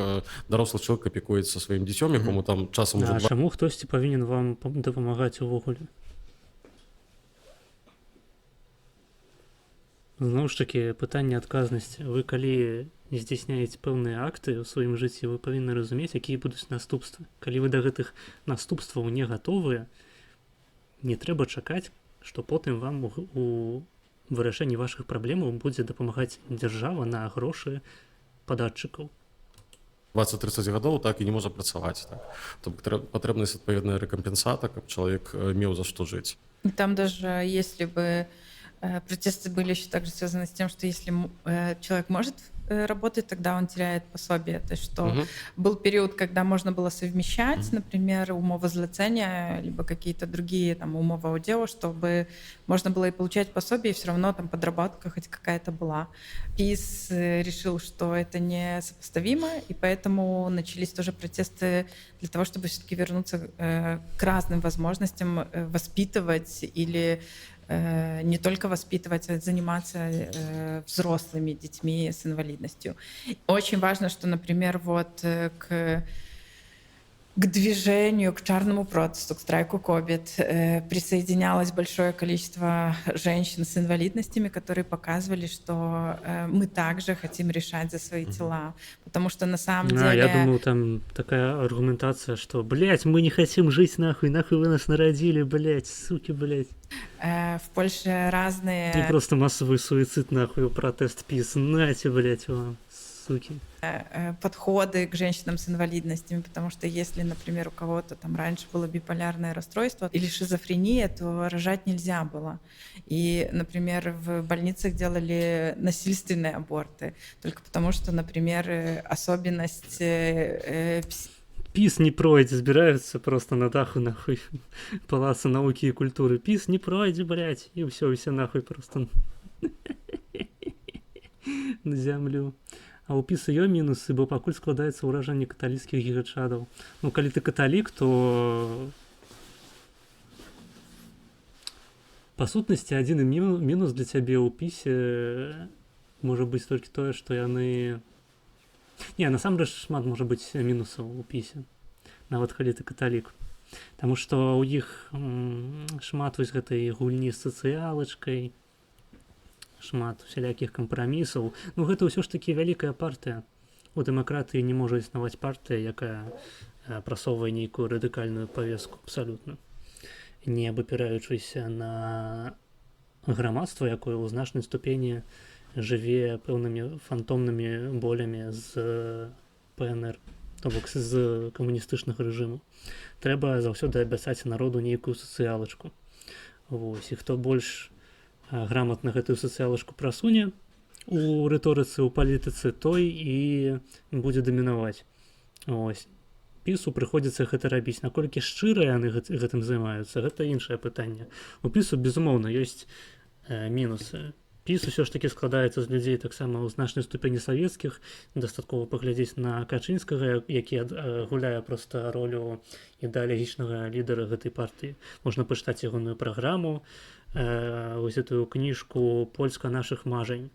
дарослы чалавек апекуецца сваім дзіцём, якому там часам ужо А чаму хтосьці павінен вам дапамагаць увогуле? Зноў ж такі, пытанне адказнасці. Вы калі здзяйсняеце пэўныя акты ў сваім жыцці, вы павінны разумець, якія будуць наступствы. Калі вы да гэтых наступстваў не гатовыя, не трэба чакаць, што потым вам у вырашэнні вашых праблемаў будзе дапамагаць дзяржава на грошы падатчыкаў. 20-30 гадоў, так, і не можа працаваць, так. То бок патрэбнасць адпаведная рэкампенсата, каб чалавек меў за што жыць. И там даже если бы протесты были еще также связаны с тем, что если человек может работать, тогда он теряет пособие. То есть что был период, когда можно было совмещать, например, умова злецення, либо какие-то другие там умова удела, чтобы можно было и получать пособие, и все равно там подработка хоть какая-то была. ПИС решил, что это несопоставимо, и поэтому начались тоже протесты для того, чтобы все-таки вернуться к разным возможностям воспитывать или не только воспитывать, а заниматься взрослыми детьми с инвалидностью. Очень важно, что, например, вот к движению, к чарному протесту, к страйку Кобет присоединялось большое количество женщин с инвалидностями, которые показывали, что мы также хотим решать за свои тела. Потому что на самом деле... Я думал, там такая аргументация, что, блядь, мы не хотим жить нахуй, нахуй вы нас народили, блядь, суки, блядь. В Польше разные... И просто массовый суицид, нахуй, протест ПИС, нате, блядь, вам, суки. Подходы к женщинам с инвалидностями, потому что если, например, у кого-то там раньше было биполярное расстройство или шизофрения, то рожать нельзя было. И, например, в больницах делали насильственные аборты, только потому что, например, особенность... ПИС не пройдзе, збіраюцца просто на даху, нахуй, Палаца наукі і культуры. ПИС не пройдзе, блядь, і ўсё, усе нахуй просто на зямлю. А ў ПИСа ё мінусы, бо пакуль складаецца ўражанне каталіцкіх гігачадаў. Ну, калі ты каталік, то па сутнасці адзіны мінус для цябе ў ПИСе можа быць толькі тое, што яны... Не, насамрэч шмат можа быць мінусаў у ПИСе, нават калі ты каталік. Таму што ў іх шмат вось гэтай гульні з сацыялачкай, шмат усялякіх кампрамісаў. Ну, гэта ўсё ж такі вялікая партыя. У дэмакратыі не можа існаваць партыя, якая прасоўвае нейкую радыкальную павеску абсалютна, не абапіраючыся на грамадства, якое ў значнай ступені жыве пэўнымі фантомнымі болямі з ПНР, то бок з камуністычнага рэжыму. Трэба заўсёды абяцаць народу нейкую сацыялачку. Вось, і хто больш грамотна гэтую сацыялачку прасуне у рыторыцы, у палітыцы, той і будзе дамінаваць. Ось. ПИСу прыходзіцца гэта рабіць. Наколькі шчыра яны гэтым займаюцца, гэта іншае пытанне. У ПИСу, безумоўна, ёсць мінусы. ПИС усё ж такі складаецца з людзей таксама ў значнай ступені савецкіх. Дастаткова паглядзець на Качынскага, які гуляе проста ролю ідэалагічнага лідара гэтай партыі. Можна пачытаць ягоную праграму, вось гэтую кніжку «Польска нашых мажань».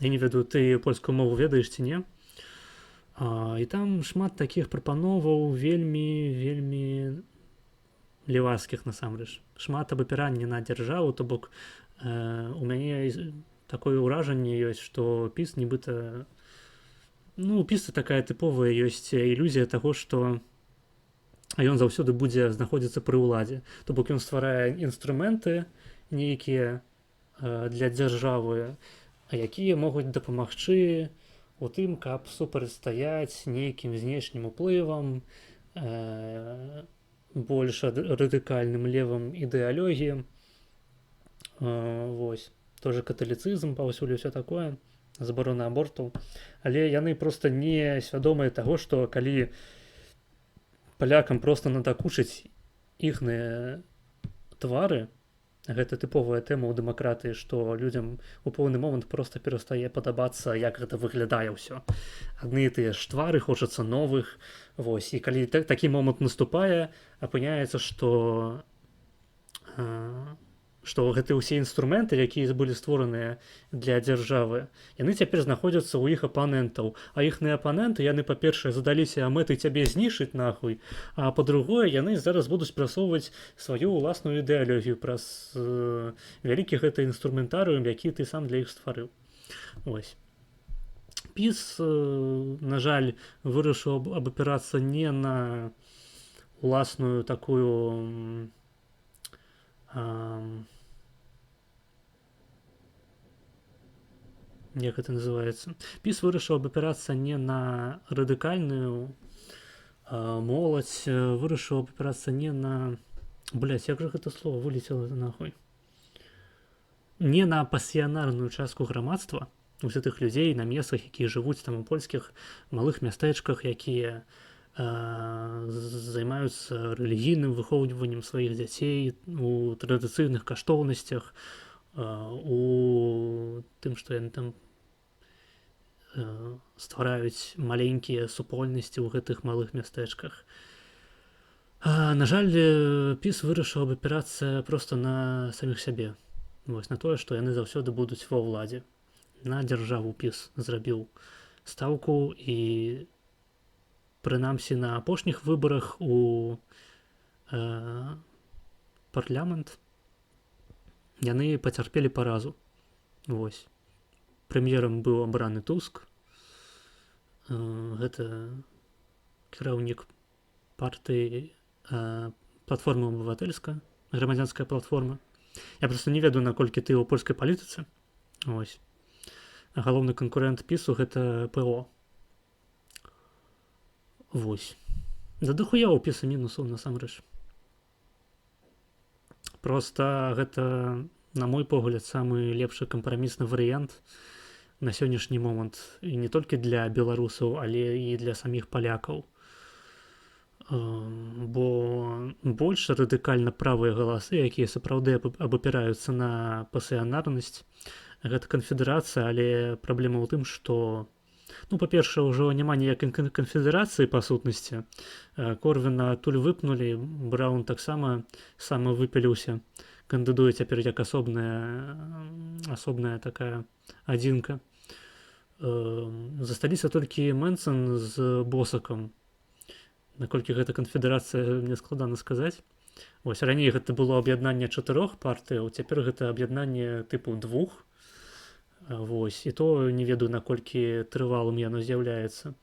Я не ведаю, ты польскую мову ведаеш ці не? І там шмат такіх прапановаў вельмі, вельмі левацкіх насамрэч шмат абапірання на дзяржаву. То бок у мяне такое ўражанне ёсць, што ПіС нібыта, ну, ПіСа такая тыповая ёсць ілюзія таго, што ён заўсёды будзе знаходзіцца пры ўладзе. То бок ён стварае інструменты нейкія для дзяржавы, якія могуць дапамагчы у тым, каб супрацьстаяць нейкім знешнім уплывам, больш радыкальным левым ідэалогіям. Вось тоже каталіцызм паўсюль, всё такое, забарона абортаў. Але яны просто не свядомыя таго, што калі палякам просто надакучыць іхныя твары, гэта тыповая тэма ў дэмакратыі, што людзям у пэўны момант просто перастае падабацца, як гэта выглядае ўсё, адны і тыя ж твары, хочацца новых. Вось, і калі такі момант наступае, апыняецца, што гэты ўсе інструменты, якія былі створаныя для дзяржавы, яны цяпер знаходзяцца ў іх апанентаў. А іхныя апаненты, яны, па-першае, задаліся мэтай цябе знішчыць нахуй, а па-другое, яны зараз будуць прасоўваць сваю ўласную ідэалогію праз вялікі гэты інструментарыум, які ты сам для іх стварыў. Ось ПіС, на жаль, вырашыў абапірацца не на уласную такую як это называется, ПіС вырашыў абапірацца не на радыкальную моладзь, вырашыў абапірацца не на, блядь, як же гэта слово вылетело нахуй, не на пасіянарную частку грамадства, усе тых людзей на месцах, якія жывуць там у польскіх малых мястэчках, якія займаюцца рэлігійным выхоўваннем сваіх дзяцей у традыцыйных каштоўнасцях, у тым, што яны там ствараюць маленькія супольнасці ў гэтых малых мястэчках. На жаль, ПіС вырашыў абапірацца просто на саміх сябе. Вось на тое, што яны заўсёды будуць ва ўладзе. На дзяржаву ПіС зрабіў стаўку, і прынамсі на апошніх выбарах у парламент яны пацярпелі паразу. Вось. Прэм'ерам быў абраны Туск. Гэта кіраўнік партыі Платформа Абывацельска, Грамадзянская платформа. Я просто не ведаю, наколькі ты ў польскай палітыцы. Ось. Галоўны канкурэнт ПіСу гэта ПО. Вось. Да дохуя ў ПіСа мінусаў насамрэч. Просто гэта, на мой погляд, самы лепшы кампрамісны варыянт на сённяшні момант і не толькі для беларусаў, але і для саміх палякаў. Бо больш радыкальна правыя галасы, якія сапраўды абапіраюцца на пасіянарнасць, гэта Канфедэрацыя, але праблема ў тым, што, ну, па-першае, ўжо няма ніякай канфедэрацыі па сутнасці. Корвіна адтуль выпнулі, Браўн таксама сама выпіліўся, кандыдуе цяпер як асобная такая адзінка. Засталіся толькі Мэнцэн з Босакам. Наколькі гэта канфедэрацыя, мне складана сказаць. Вось раней гэта было аб'яднанне чатырох партыяў, цяпер гэта аб'яднанне тыпу двух. Вось, і то не ведаю, наколькі трывалым яно з'яўляецца.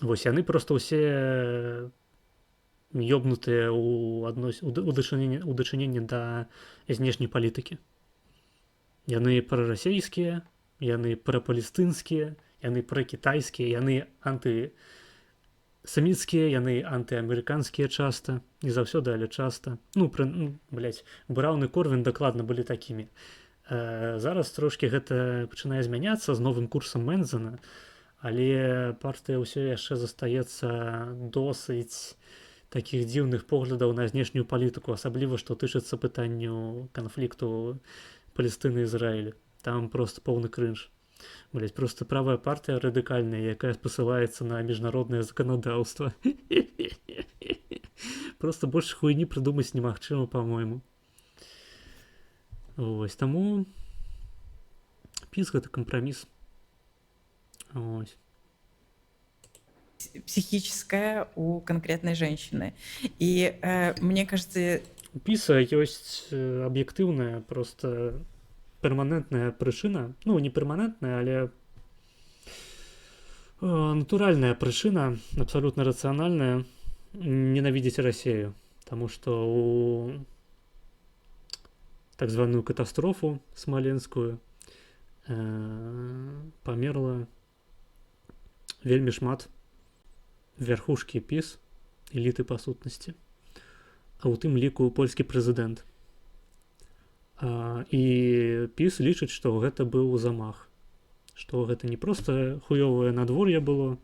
Вось яны просто ўсе ёбнутыя ў аднос у дачыненні да знешняй палітыкі. Яны прарасійскія, яны прапалестынскія, яны пракітайскія, яны антысеміцкія, яны антыамерыканскія часта, не заўсёды, але часта. Ну, ну, блядь, Браўн і Корвін дакладна былі такімі. Зараз трошкі гэта пачынае змяняцца з новым курсам Мэнцэна, але партыя ўсё яшчэ застаецца досыць такіх дзіўных поглядаў на знешнюю палітыку, асабліва што тычыцца пытанню канфлікту Палестыны, Ізраіля. Там просто поўны крынж. Блять, просто правая партыя радыкальная, якая спасылаецца на міжнароднае заканадаўства. Просто больш хуйні прыдумаць немагчыма, по-моему. Вось таму ПіС гэта кампраміс. Ось. Психическое у конкретной женщины. И мне кажется. У ПіСа ёсць аб'ектыўная, просто перманентная прычына, ну, не перманентная, але натуральная прычына, абсалютна рацыянальная, ненавідзець Расею. Таму што у так званую катастрофу смаленскую памерла вельмі шмат вярхушкі ПіС, эліты па сутнасці, а ў тым ліку польскі прэзідэнт. І ПіС лічыць, што гэта быў замах, што гэта не проста хуёвае надвор'е было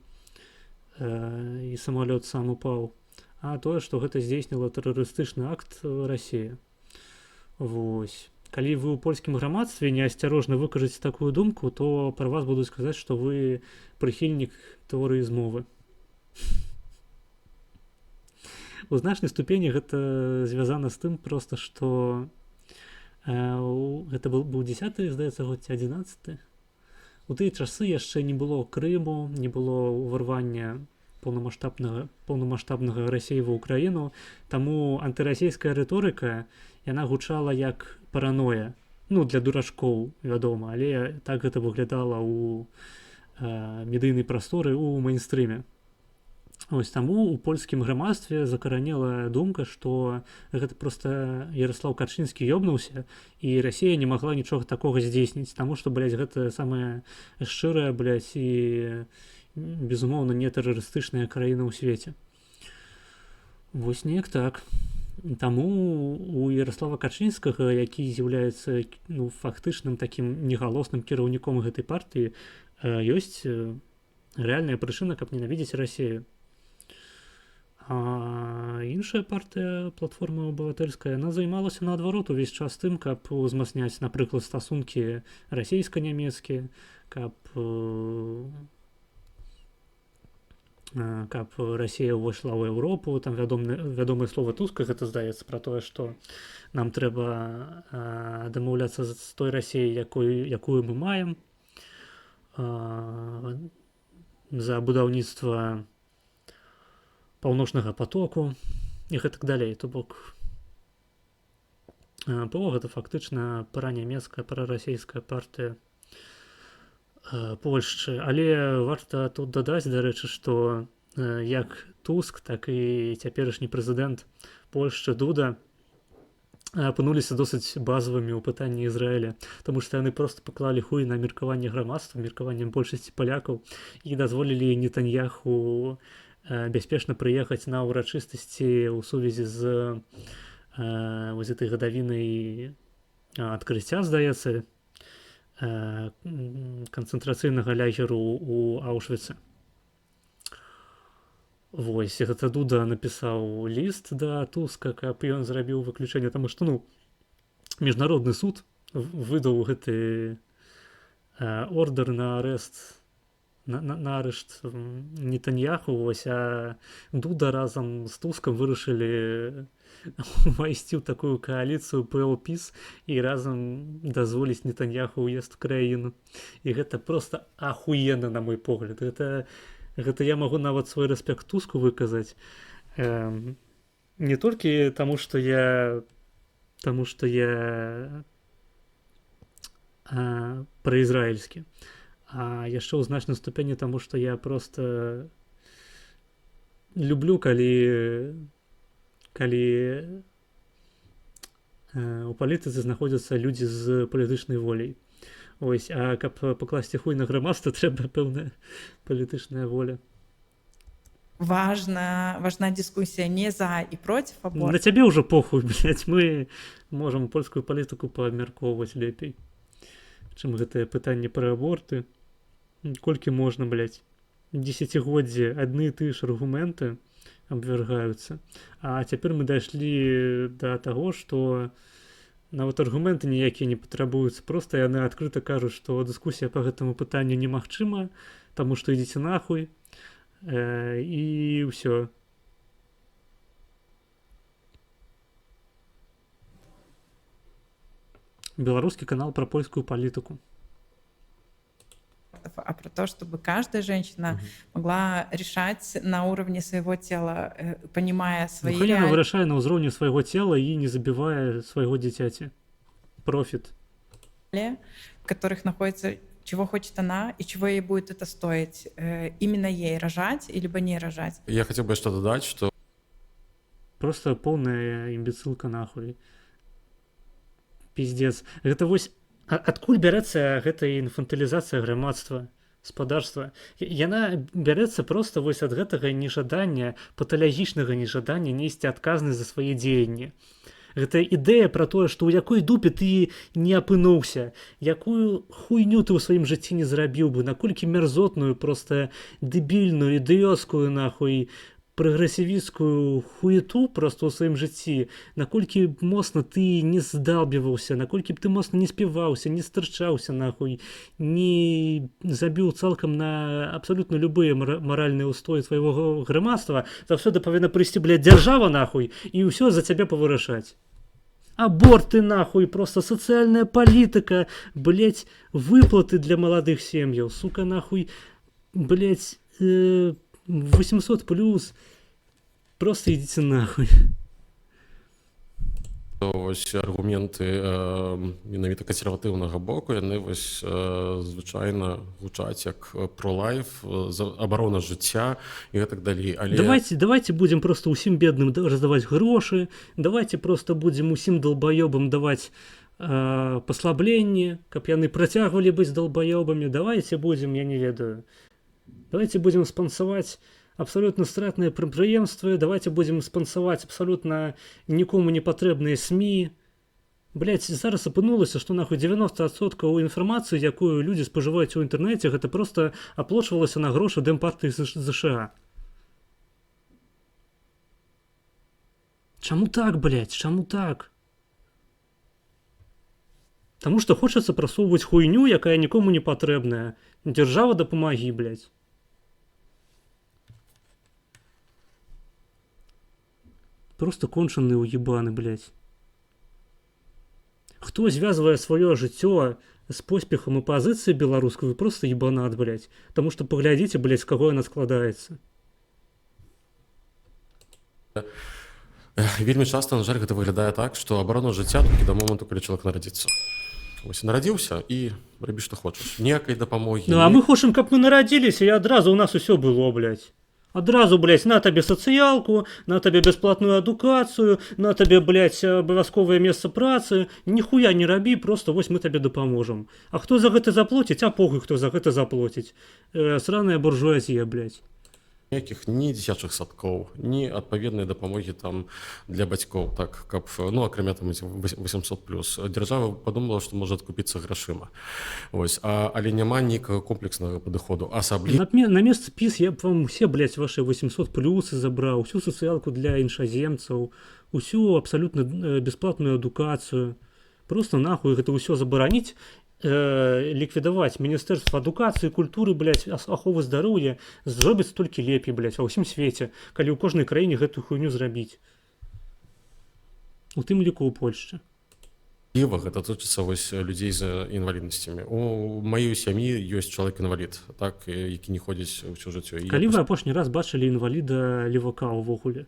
і самалёт сам упаў, а тое, што гэта здзейсніла тэрарыстычны акт Расія. Вось. Калі вы ў польскім грамадстве неасцярожна выкажаце такую думку, то пра вас будуць казаць, што вы прыхільнік тэорыі змовы. У значнай ступені гэта звязана з тым проста, што гэта быў 10, здаецца, год ці 11. У тыя часы яшчэ не было Крыму, не было ўварвання паўнамасштабнага Расеі ва Ўкраіну, таму антырасійская рыторыка, яна гучала як параноя. Ну, для дурачкоў, вядома, але так гэта выглядала ў медыйнай прасторы, у мейнстрыме. Ось таму у польскім грамадстве закаранела думка, што гэта проста Ярослаў Качынскі ёбнуўся і Расія не магла нічога такога здзейсніць, таму што, блядь, гэта самая шчырая, блядь, і безумоўна не тэрарыстычная краіна ў свеце. Вось неяк так. Таму у Ярослава Качынскага, які з'яўляецца, ну, фактычным такім негалосным кіраўніком гэтай партыі, ёсць рэальная прычына, каб ненавідзець Расею. А іншая партыя, Платформа абывацельская, яна займалася наадварот увесь час тым, каб узмацняць, напрыклад, стасункі расійска-нямецкія, каб Расія ўвайшла ў Еўропу. Там вядомае слова Туска, гэта, здаецца, пра тое, што нам трэба дамаўляцца з той Расіяй, якую мы маем, за будаўніцтва Паўночнага патоку і гэтак далей. То бок ПО гэта фактычна пранямецкая, прарасійская партыя Польшчы. Але варта тут дадаць, дарэчы, што як Туск, так і цяперашні прэзідэнт Польшчы Дуда апынуліся досыць базавымі ў пытанні Ізраіля, таму што яны проста паклалі хуй на меркаванне грамадства, меркаванне большасці палякаў і дазволілі Нетаньяху бяспечна прыехаць на ўрачыстасці ў сувязі з вось гэтай гадавінай адкрыцця, здаецца, канцэнтрацыйнага лагеру у Аўшвіцы. Вось, гэта Дуда напісаў ліст да Туска, каб ён зрабіў выключэнне, таму што, ну, міжнародны суд выдаў гэты ордер на арэст, на арышт Нетаньяху, вось, а Дуда разам з Тускам вырашылі увайсці ў такую кааліцыю ПЛ-ПІС і разам дазволіць Нетаньяху ўезд у краіну. І гэта проста ахуенна, на мой погляд. Гэта я магу нават свой рэспект Туску выказаць. Не толькі таму, што я праізраільскі, а яшчэ ў значнай ступені таму, што я проста люблю, калі у палітыцы знаходзяцца людзі з палітычнай воляй. Ось, а каб пакласці хуй на грамадства, трэба пэўная палітычная воля. Важна дискуссия не за и против аборта. На цябе ўжо похуй, блядь, мы можам польскую палітыку паабмяркоўваць лепей, чым гэтае пытанне пра аборты. Колькі можна, блядь, дзесяцігоддзі адны і тыя ж аргументы абвяргаюцца. А цяпер мы дайшлі да таго, што нават аргументы ніякія не патрабуюцца, проста яны адкрыта кажуць, што дыскусія па гэтаму пытанню немагчыма, таму што ідзіце нахуй, і ўсё. Беларускі канал пра польскую палітыку. А про то, чтобы каждая женщина могла решать на уровне своего тела, понимая свои Ну, хай яна реалии. вырашае на ўзроўні свайго цела і не забівае свайго дзіцяці. Профіт. В которых находится, чего хочет она и чего ей будет это стоить. Именно ей рожать либо не рожать. Я хотел бы что додать, что Просто полная имбецилка нахуй. Пиздец. Гэта вось адкуль бярэцца гэта інфантылізацыя грамадства, спадарства? Яна бярэцца просто вось ад гэтага нежадання, паталагічнага нежадання несці адказнасць за свае дзеянні. Гэта ідэя пра тое, што ў якой дупе ты не апынуўся, якую хуйню ты ў сваім жыцці не зрабіў бы, наколькі мярзотную, просто дэбільную, ідыёцкую нахуй, прагрэсівісцкую хуету просто ў сваім жыцці, наколькі моцна ты не здалбіваўся, наколькі б ты моцна не співаўся, не стырчаўся нахуй, не забіў цалкам на абсалютна любыя маральныя ўстоі твайго грамадства, заўсёды павінна прыйсці, блядь, дзяржава нахуй і ўсё за цябе павырашаць. Аборты нахуй, просто сацыяльная палітыка, блядь, выплаты для маладых сем'яў, сука нахуй, блядь, 800 плюс, просто идите нахуй. Вось аргументы менавіта кансерватыўнага боку, яны вось звычайна гучаць як пролайф, за абарона жыцця і гэтак далей, але Давайте будем просто усім бедным раздаваць грошы, давайте просто будем усім долбоебам даваць паслабленні, каб яны працягвалі быць долбоебамі, давайте будем, я не ведаю, давайте будем спансаваць абсолютно стратныя прадпрыемствы, давайте будем спансаваць абсолютно нікому не патрэбныя СМІ. Блять, зараз апынулася, што нахуй 90% інфармацыі, якую людзі спажываюць у інтэрнэце, гэта просто аплочвалася на грошы дэмпартыі ЗША. Чаму так, блять? Чаму так? Таму што хочацца прасоўваць хуйню, якая нікому не патрэбная. Дзяржава, дапамагі, блять. Просто кончаныя уебаны, блять. Хто звязвае сваё жыццё з поспехам апазіцыі беларускай, вы просто ебанат, блять. Таму што паглядзіце, блять, з каго яна складаецца. Вельмі часта, на жаль, гэта выглядае так, што абарона жыцця толькі да моманту, калі чалавек нарадзіцца. Вось нарадзіўся і рабі, што хочаш. Ніякай дапамогі. Ну, а мы хочам, каб мы нарадзіліся, і адразу ў нас усё было, блядь. Адразу, блядь, на табе сацыялку, на табе бясплатную адукацыю, на табе, блядь, абавязковае месца працы. Ніхуя не рабі, просто вось мы табе дапаможам. А хто за гэта заплоціць? А похуй, хто за гэта заплоціць. Сраная буржуазія, блядь. Ніякіх ні дзіцячых садкоў, ні адпаведнай дапамогі там для бацькоў, так, каб, ну, акрамя там 800 плюс. Дзяржава падумала, што можа адкупіцца грашыма. Вось, але няма нейкага комплекснага падыходу. Асабліва На месцы ПіС я б вам усе, блядь, ваши 800 плюсы забраў, усю сацыялку для іншаземцаў, усю абсалютна бясплатную адукацыю. Просто нахуй гэта ўсё забараніць, ліквідаваць міністэрства адукацыі, культуры, блядь, аховы здароўя, зробіць толькі лепей, блядь, ва ўсім свеце, калі ў кожнай краіне гэтую хуйню зрабіць. У тым ліку ў Польшчы. Гэта тычыцца вось людзей з інваліднасцямі. У маёй сям'і ёсць чалавек інвалід, так, які не ходзіць ўсё жыццё. І Калі я вы апошні раз бачылі інваліда левака ўвогуле?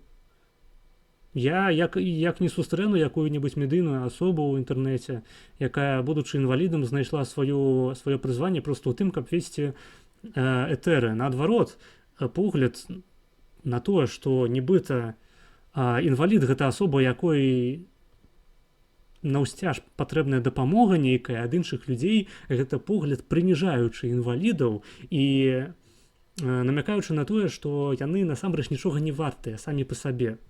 Я як не сустрэну якую-небудзь медыйную асобу ў інтэрнэце, якая, будучы інвалідам, знайшла сваё прызванне проста ў тым, каб весці этэры. Наадварот, погляд на тое, што нібыта, інвалід гэта асоба, якой наўсцяж патрэбная дапамога нейкая ад іншых людзей, гэта погляд, прыніжаючы інвалідаў і намякаючы на тое, што яны насамрэч нічога не вартыя самі па сабе.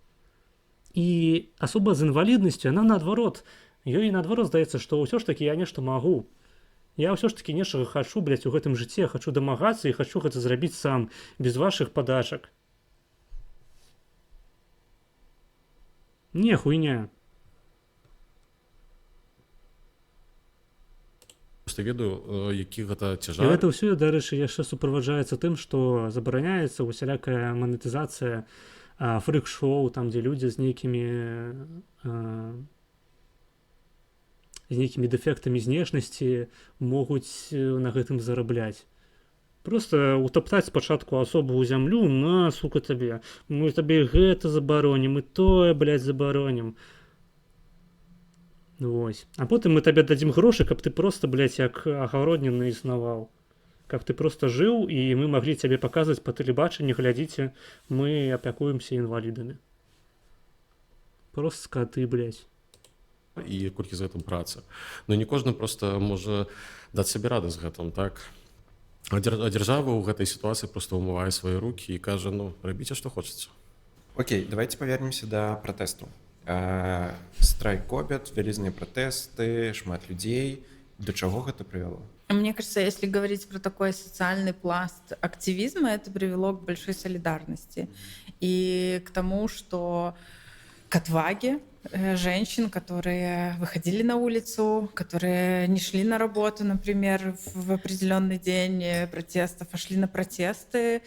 І асоба з інваліднасцю, яна наадварот, ёй наадварот здаецца, што ўсё ж такі я нешта магу. Я ўсё ж такі нечага хачу, блядь, у гэтым жыцці, я хачу дамагацца і хачу гэта зрабіць сам, без вашых падачак. Не, хуйня. Просто ведаю, які гэта І цяжар. гэта ўсё, дарэчы, яшчэ суправаджаецца тым, што забараняецца усялякая манетызацыя, фрык-шоу, там, дзе людзі з нейкімі дэфектамі знешнасці могуць на гэтым зарабляць. Просто утаптаць спачатку асобу ў зямлю, на, сука, табе. Мы табе гэта забаронім, і тое, блядь, забаронім. Вось. А потым мы табе дадзім грошы, каб ты просто, блядь, як агародніна існаваў. Каб ты просто жыў, і мы маглі цябе паказваць па тэлебачанні, глядзіце, мы апякуемся інвалідамі. Просто скоты, блядь. І колькі з гэтым працы. Но не кожны просто можа даць сабе рады з гэтым, так? А дзяржава ў гэтай сітуацыі просто ўмывае свае рукі і кажа: ну, рабіце, што хочаце. Окей, давайте павернемся да пратэсту. Страйк кобят, вялізныя пратэсты, шмат людзей. Да чаго гэта прывяло? Мне кажется, если говорить про такой социальный пласт активизма, это привело к большой солидарности и к тому, что к отваге женщин, которые выходили на улицу, которые не шли на работу, например, в определенный день протестов, а шли на протесты.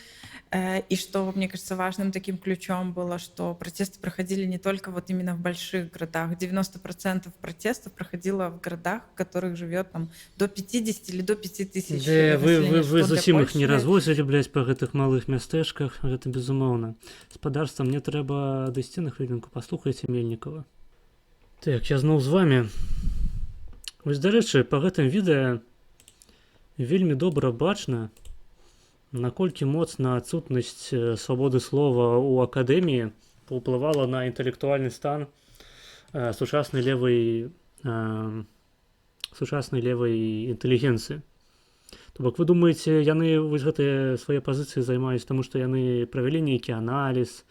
И что, мне кажется, важным таким ключом было, что протесты проходили не только вот именно в больших городах. 90% протестов проходило в городах, в которых живет там до 50 или до 5 тысяч Да, вы, населения, вы что для зусім іх не Польши развозілі, блядь, па гэтых малых мястэчках, гэта безумоўна. Спадарства, мне трэба адысці на хвілінку, паслухайце Мельнікава. Так, я зноў з вамі. Вось, дарэчы, па гэтым відэа вельмі добра бачна, наколькі моцна адсутнасць свабоды слова ў акадэміі паўплывала на інтэлектуальны стан сучаснай левай інтэлігенцыі. То бок вы думаеце, яны вось гэтыя свае пазіцыі займаюць, таму што яны правялі нейкі аналіз,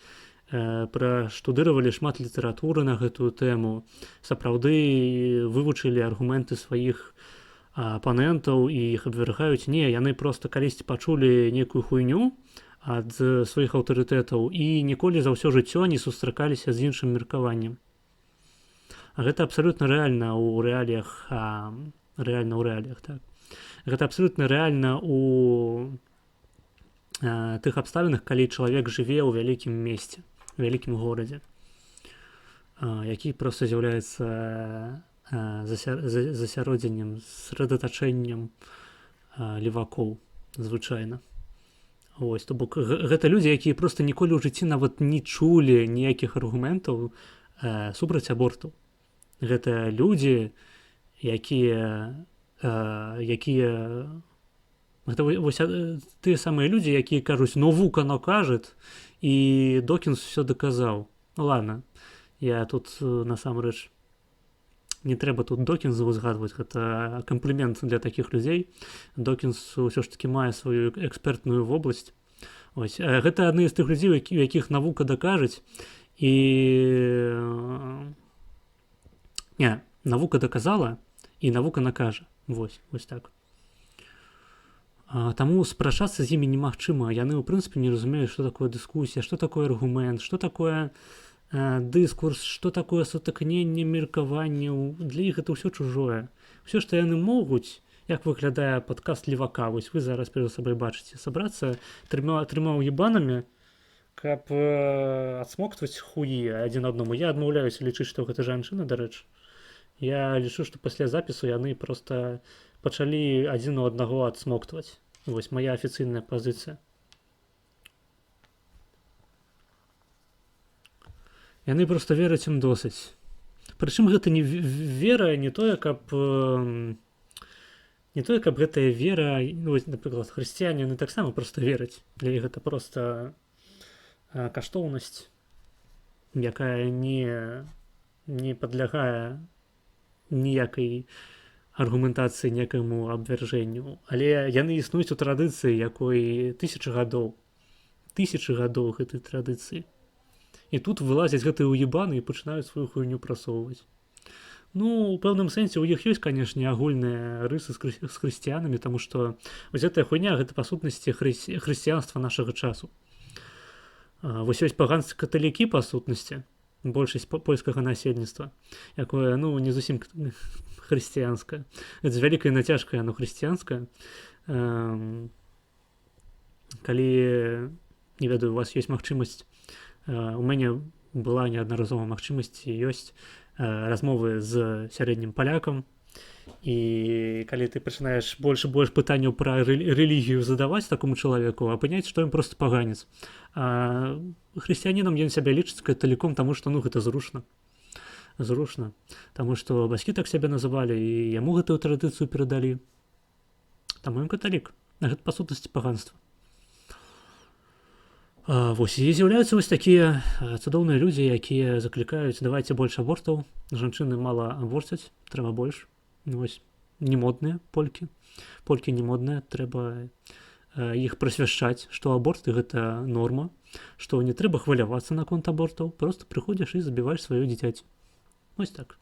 праштудыравалі шмат літаратуры на гэтую тэму, сапраўды вывучылі аргументы сваіх апанентаў і іх абвергаюць? Не, яны просто калісьці пачулі нейкую хуйню ад сваіх аўтарытэтаў і ніколі за ўсё жыццё не сустракаліся з іншым меркаваннем. А гэта абсалютна рэальна ў рэаліях, рэальна ў рэаліях, так. Гэта абсалютна рэальна у тых абставінах, калі чалавек жыве ў вялікім месце, вялікім горадзе, які проста з'яўляецца засяродзеннем, срэдатачэннем левакоў звычайна. Ось, то бок гэта людзі, якія проста ніколі ў жыцці нават не чулі ніякіх аргументаў супраць абортаў. Гэта людзі, якія гэта вось тыя самыя людзі, якія кажуць: «Навука накажет, і Докінс все даказаў». Ну ладно, я тут насамрэч не трэба тут Докінзу узгадваць, гэта камплімент для такіх людзей. Докінс ўсё ж таки мае сваю экспертную вобласць. Ось, гэта адны з тых людзей, у якіх навука дакажуць, і не, навука даказала, і навука накажа. Вось так. Таму спрачацца з імі немагчыма. Яны ў прынцыпе не разумеюць, што такое дыскусія, што такое аргумент, што такое дыскурс, што такое сутыкненне меркаванняў. Для іх гэта ўсё чужое. Усё, што яны могуць, як выглядае падкаст левака, вось вы зараз перад сабой бачыце, сабрацца трыма уебанамі, каб адсмоктваць хуі адзін аднаму. Я адмаўляюся лічыць, што гэта жанчына, дарэчы. Я лічу, што пасля запісу яны проста пачалі адзін у аднаго адсмоктваць. Вось моя афіцыйная пазіцыя. Яны проста вераць ім досыць. Прычым гэта не вера, не тое, каб не тое, каб гэтая вера, ну, вось, напрыклад, хрысціяне, яны таксама проста вераць. Для іх гэта проста каштоўнасць, якая не падлягае ніякай аргументацыі, некаму абвяржэнню. Але яны існуюць у традыцыі, якой тысячы гадоў. Тысячы гадоў гэтай традыцыі. І тут вылазяць гэтыя уебаны і пачынаюць сваю хуйню прасоўваць. Ну, у пэўным сэнсе у іх ёсць, канешне, агульныя рысы з хрысціянамі, таму што вось гэтая хуйня, гэта па сутнасці хрысціянства нашага часу. Вось ёсць паганцы каталікі, па сутнасці, большасць польскага насельніцтва, якое, ну, не зусім хрысціянскае. Гэта з вялікай нацяжкай яно хрысціянскае. Калі, не ведаю, у вас ёсць магчымасць, у мяне была неаднаразова магчымасць і ёсць, размовы з сярэднім палякам, І калі ты пачынаеш больш і больш пытанняў пра рэлігію задаваць такому чалавеку, апыняць, што ён просто паганец. А хрысціянінам ён сябе лічыць каталіком, таму што, ну, гэта зручна. Зручна. Таму што бацькі так сябе называлі, і яму гэтую традыцыю перадалі. Таму ён каталік. А гэта па сутнасці паганства. Вось і з'яўляюцца вось такія цудоўныя людзі, якія заклікаюць: давайте больш абортаў, жанчыны мала аборцяць, трэба больш. Ну, вось не модныя полькі. Полькі не модныя, трэба іх прасвяшчаць, што аборты гэта норма, што не трэба хвалявацца наконт абортаў, просто прыходзіш і забіваеш сваё дзіцяці. Вось так.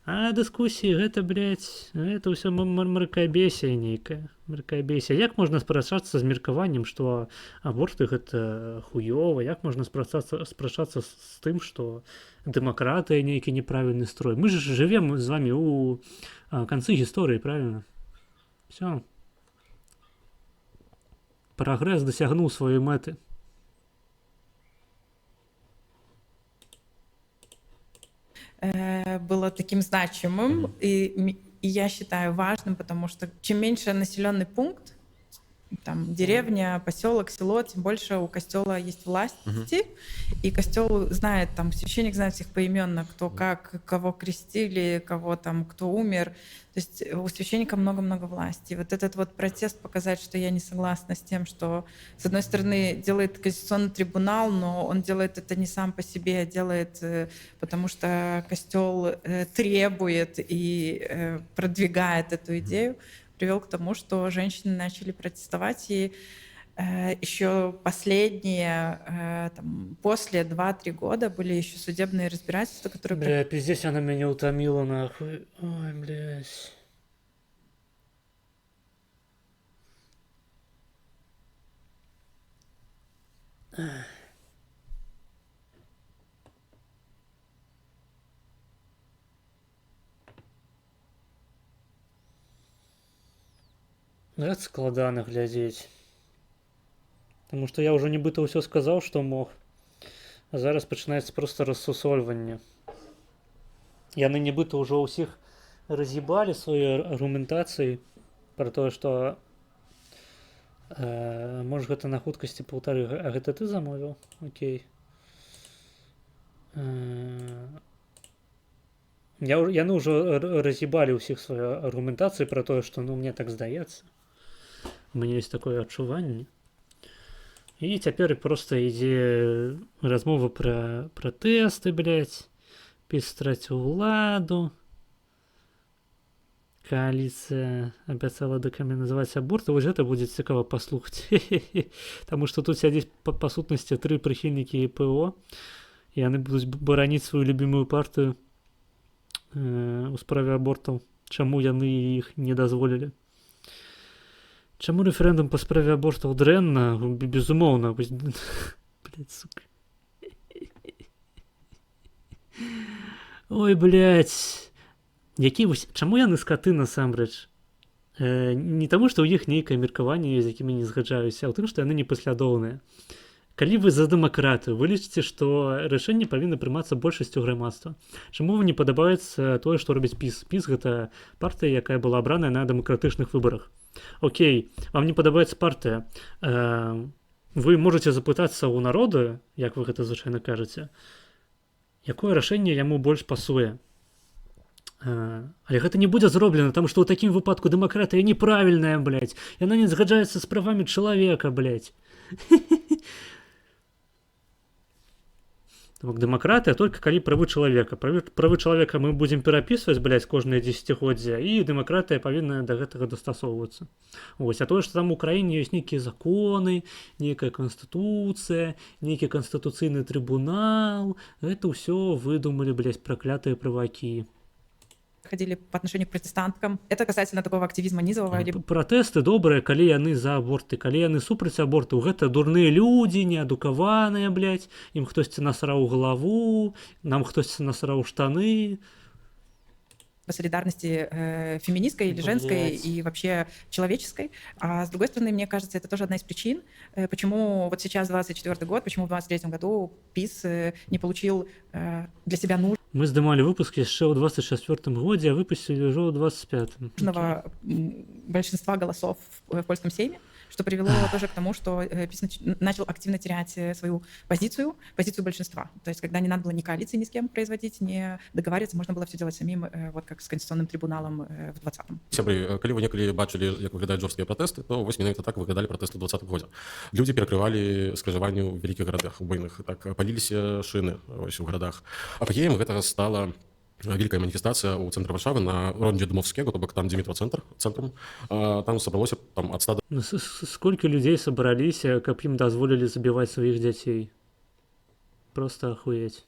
А дыскусіі гэта, блядь, гэта ўсё мракабесія нейкая. Мракабесія. Як можна спрачацца з меркаваннем, што аборты гэта хуёва, як можна спрачацца з тым, што дэмакратыя нейкі неправільны строй. Мы ж жывем з вами у канцы гісторыі, правильно? Всё. Прагрэс дасягнуў сваёй мэты. Было таким значимым и я считаю важным, потому что чем меньше населенный пункт, там деревня, поселок, село, тем больше у костела есть власти, и костел знает, там священник знает всех поименно, кто как, кого крестили, кого там, кто умер. То есть у священника много-много власти. И вот этот вот протест показать, что я не согласна с тем, что, с одной стороны, делает Конституционный трибунал, но он делает это не сам по себе, а делает, потому что костел требует и продвигает эту идею, привел к тому, что женщины начали протестовать, и еще последние, там, после 2-3 года были еще судебные разбирательства, которые... Бля, пиздец, она меня утомила, нахуй. Ой, блядь. Гэта складана глядзець. Таму што я ўжо нібыта ўсё сказаў, што мог. А зараз пачынаецца проста рассусольванне. Яны нібыта ўжо ўсіх раз'ебалі сваёй аргументацыяй пра тое, што можаш гэта на хуткасці паўтары. А гэта ты замовіў? Окей. Яны ўжо раз'ебалі ўсіх сваю аргументацыю пра тое, што, ну, мне так здаецца. У мяне ёсць такое адчуванне. І цяпер проста ідзе размова пра пратэсты, блядь, ПіС страціў уладу. Кааліцыя абяцала дэкрыміналізаваць аборты. Вось гэта будзе цікава паслухаць. Таму што тут сядзіць па сутнасці тры прыхільнікі ПО, і яны будуць бараніць сваю любімую партыю у справе абортаў. Чаму яны іх не дазволілі? Чаму рэферэндум па справе абортаў дрэнна? Безумоўна. Блядь, сука. Ой, блядь. Які вось... Чаму яны скаты насамрэч? Не таму, што ў іх нейкае меркаванне, з якімі не згаджаюся, а ў тым, што яны непаслядоўныя. Калі вы за дэмакратыю, вы лічыце, што рашэнне павінна прымацца большасцю грамадства. Чаму вам не падабаецца тое, што робіць ПіС? ПіС гэта партыя, якая была абраная на дэмакратычных выбарах. Окей, вам не падабаецца партыя. Вы можаце запытацца ў народа, як вы гэта звычайна кажаце, якое рашэнне яму больш пасуе. Але гэта не будзе зроблена, таму што ў такім выпадку дэмакратыя неправільная, блядь. Яна не згаджаецца з правамі чалавека, блядь. Дэмакратыя только калі правы чалавека. Правы чалавека мы будзем перапісваць, блядь, кожнае дзесяцігоддзе, і дэмакратыя павінна да гэтага дастасоўвацца. Вось, а тое, што там у краіне ёсць нейкія законы, нейкая канстытуцыя, нейкі канстытуцыйны трыбунал, гэта ўсё выдумалі, блядь, праклятыя правакі. Ходили по отношению к протестанткам. Это касательно такого активизма низового. Или... Пратэсты добрыя, калі яны за аборты, калі яны супраць абортаў. Гэта дурныя людзі, неадукаваныя, блядь. Ім хтосьці насраў галаву, нам хтосьці насраў штаны. По солидарности феминистской или женской, блядь, и вообще человеческой. А с другой стороны, мне кажется, это тоже одна из причин, почему вот сейчас 24 год, почему в 23 году ПИС не получил для себя нужно. Мы здымалі выпуск яшчэ ў 24 годзе, а выпусцілі ўжо ў 25. Нужного большинства голосов в польском сейме, что привело тоже к тому, что ПИС начал активно терять свою позицию, позицию большинства. То есть когда не надо было ни коалиции ни с кем производить, ни договариваться, можно было все делать самим, вот как с Конституционным трибуналом в 20-м. Сябры, калі вы некалі бачылі, як выглядаюць жорсткія пратэсты, то вось менавіта так выглядалі пратэсты ў 20 годзе. Людзі перакрывалі скрыжаванні ў вялікіх гарадах, у буйных, так, паліліся шыны вось у гарадах. Апагеем гэтага стала вялікая маніфестацыя ў цэнтры Варшавы на рондзе Дмоўскего, то бок там, дзе метро цэнтр цэнтрум. Там сабралося там ад 100 Ну, сколько людзей сабраліся, каб ім дазволілі забіваць сваіх дзяцей. Просто охуеть.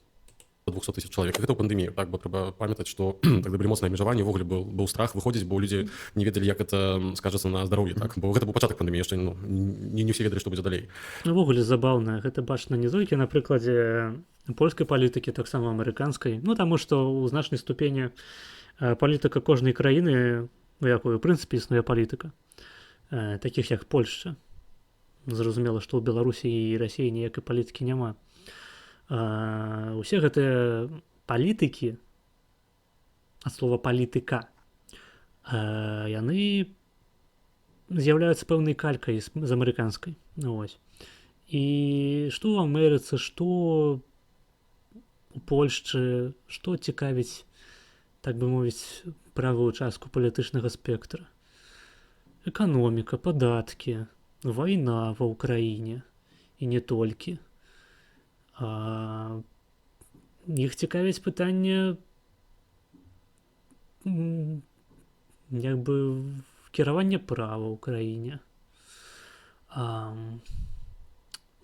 200 тысяч чалавек. Гэта ў пандэмію, так, бо трэба памятаць, што тогда былі моцныя абмежаванні, увогуле быў страх выходзіць, бо людзі не ведалі, як это скажацца на здароўі, так, бо гэта быў пачатак пандэміі яшчэ, ну, не ўсе ведалі, што будзе далей. Увогуле забаўна, гэта бачна не толькі на прыкладзе польскай палітыкі, таксама амерыканскай. Ну, таму што ў значнай ступені палітыка кожнай краіны, у якой у прынцыпе існуе палітыка, такіх як Польшча. Зразумела, што ў Беларусі і Расіі ніякай палітыкі няма. Усе гэтыя палітыкі, ад слова палітыка, яны з'яўляюцца пэўнай калькай з амерыканскай. Ну, вось. І што ў Амерыцы, што у Польшчы, што цікавіць, так бы мовіць, правую частку палітычнага спектра? Эканоміка, падаткі, вайна ва Ўкраіне і не толькі. Іх цікавіць пытанне як бы кіравання права ў краіне.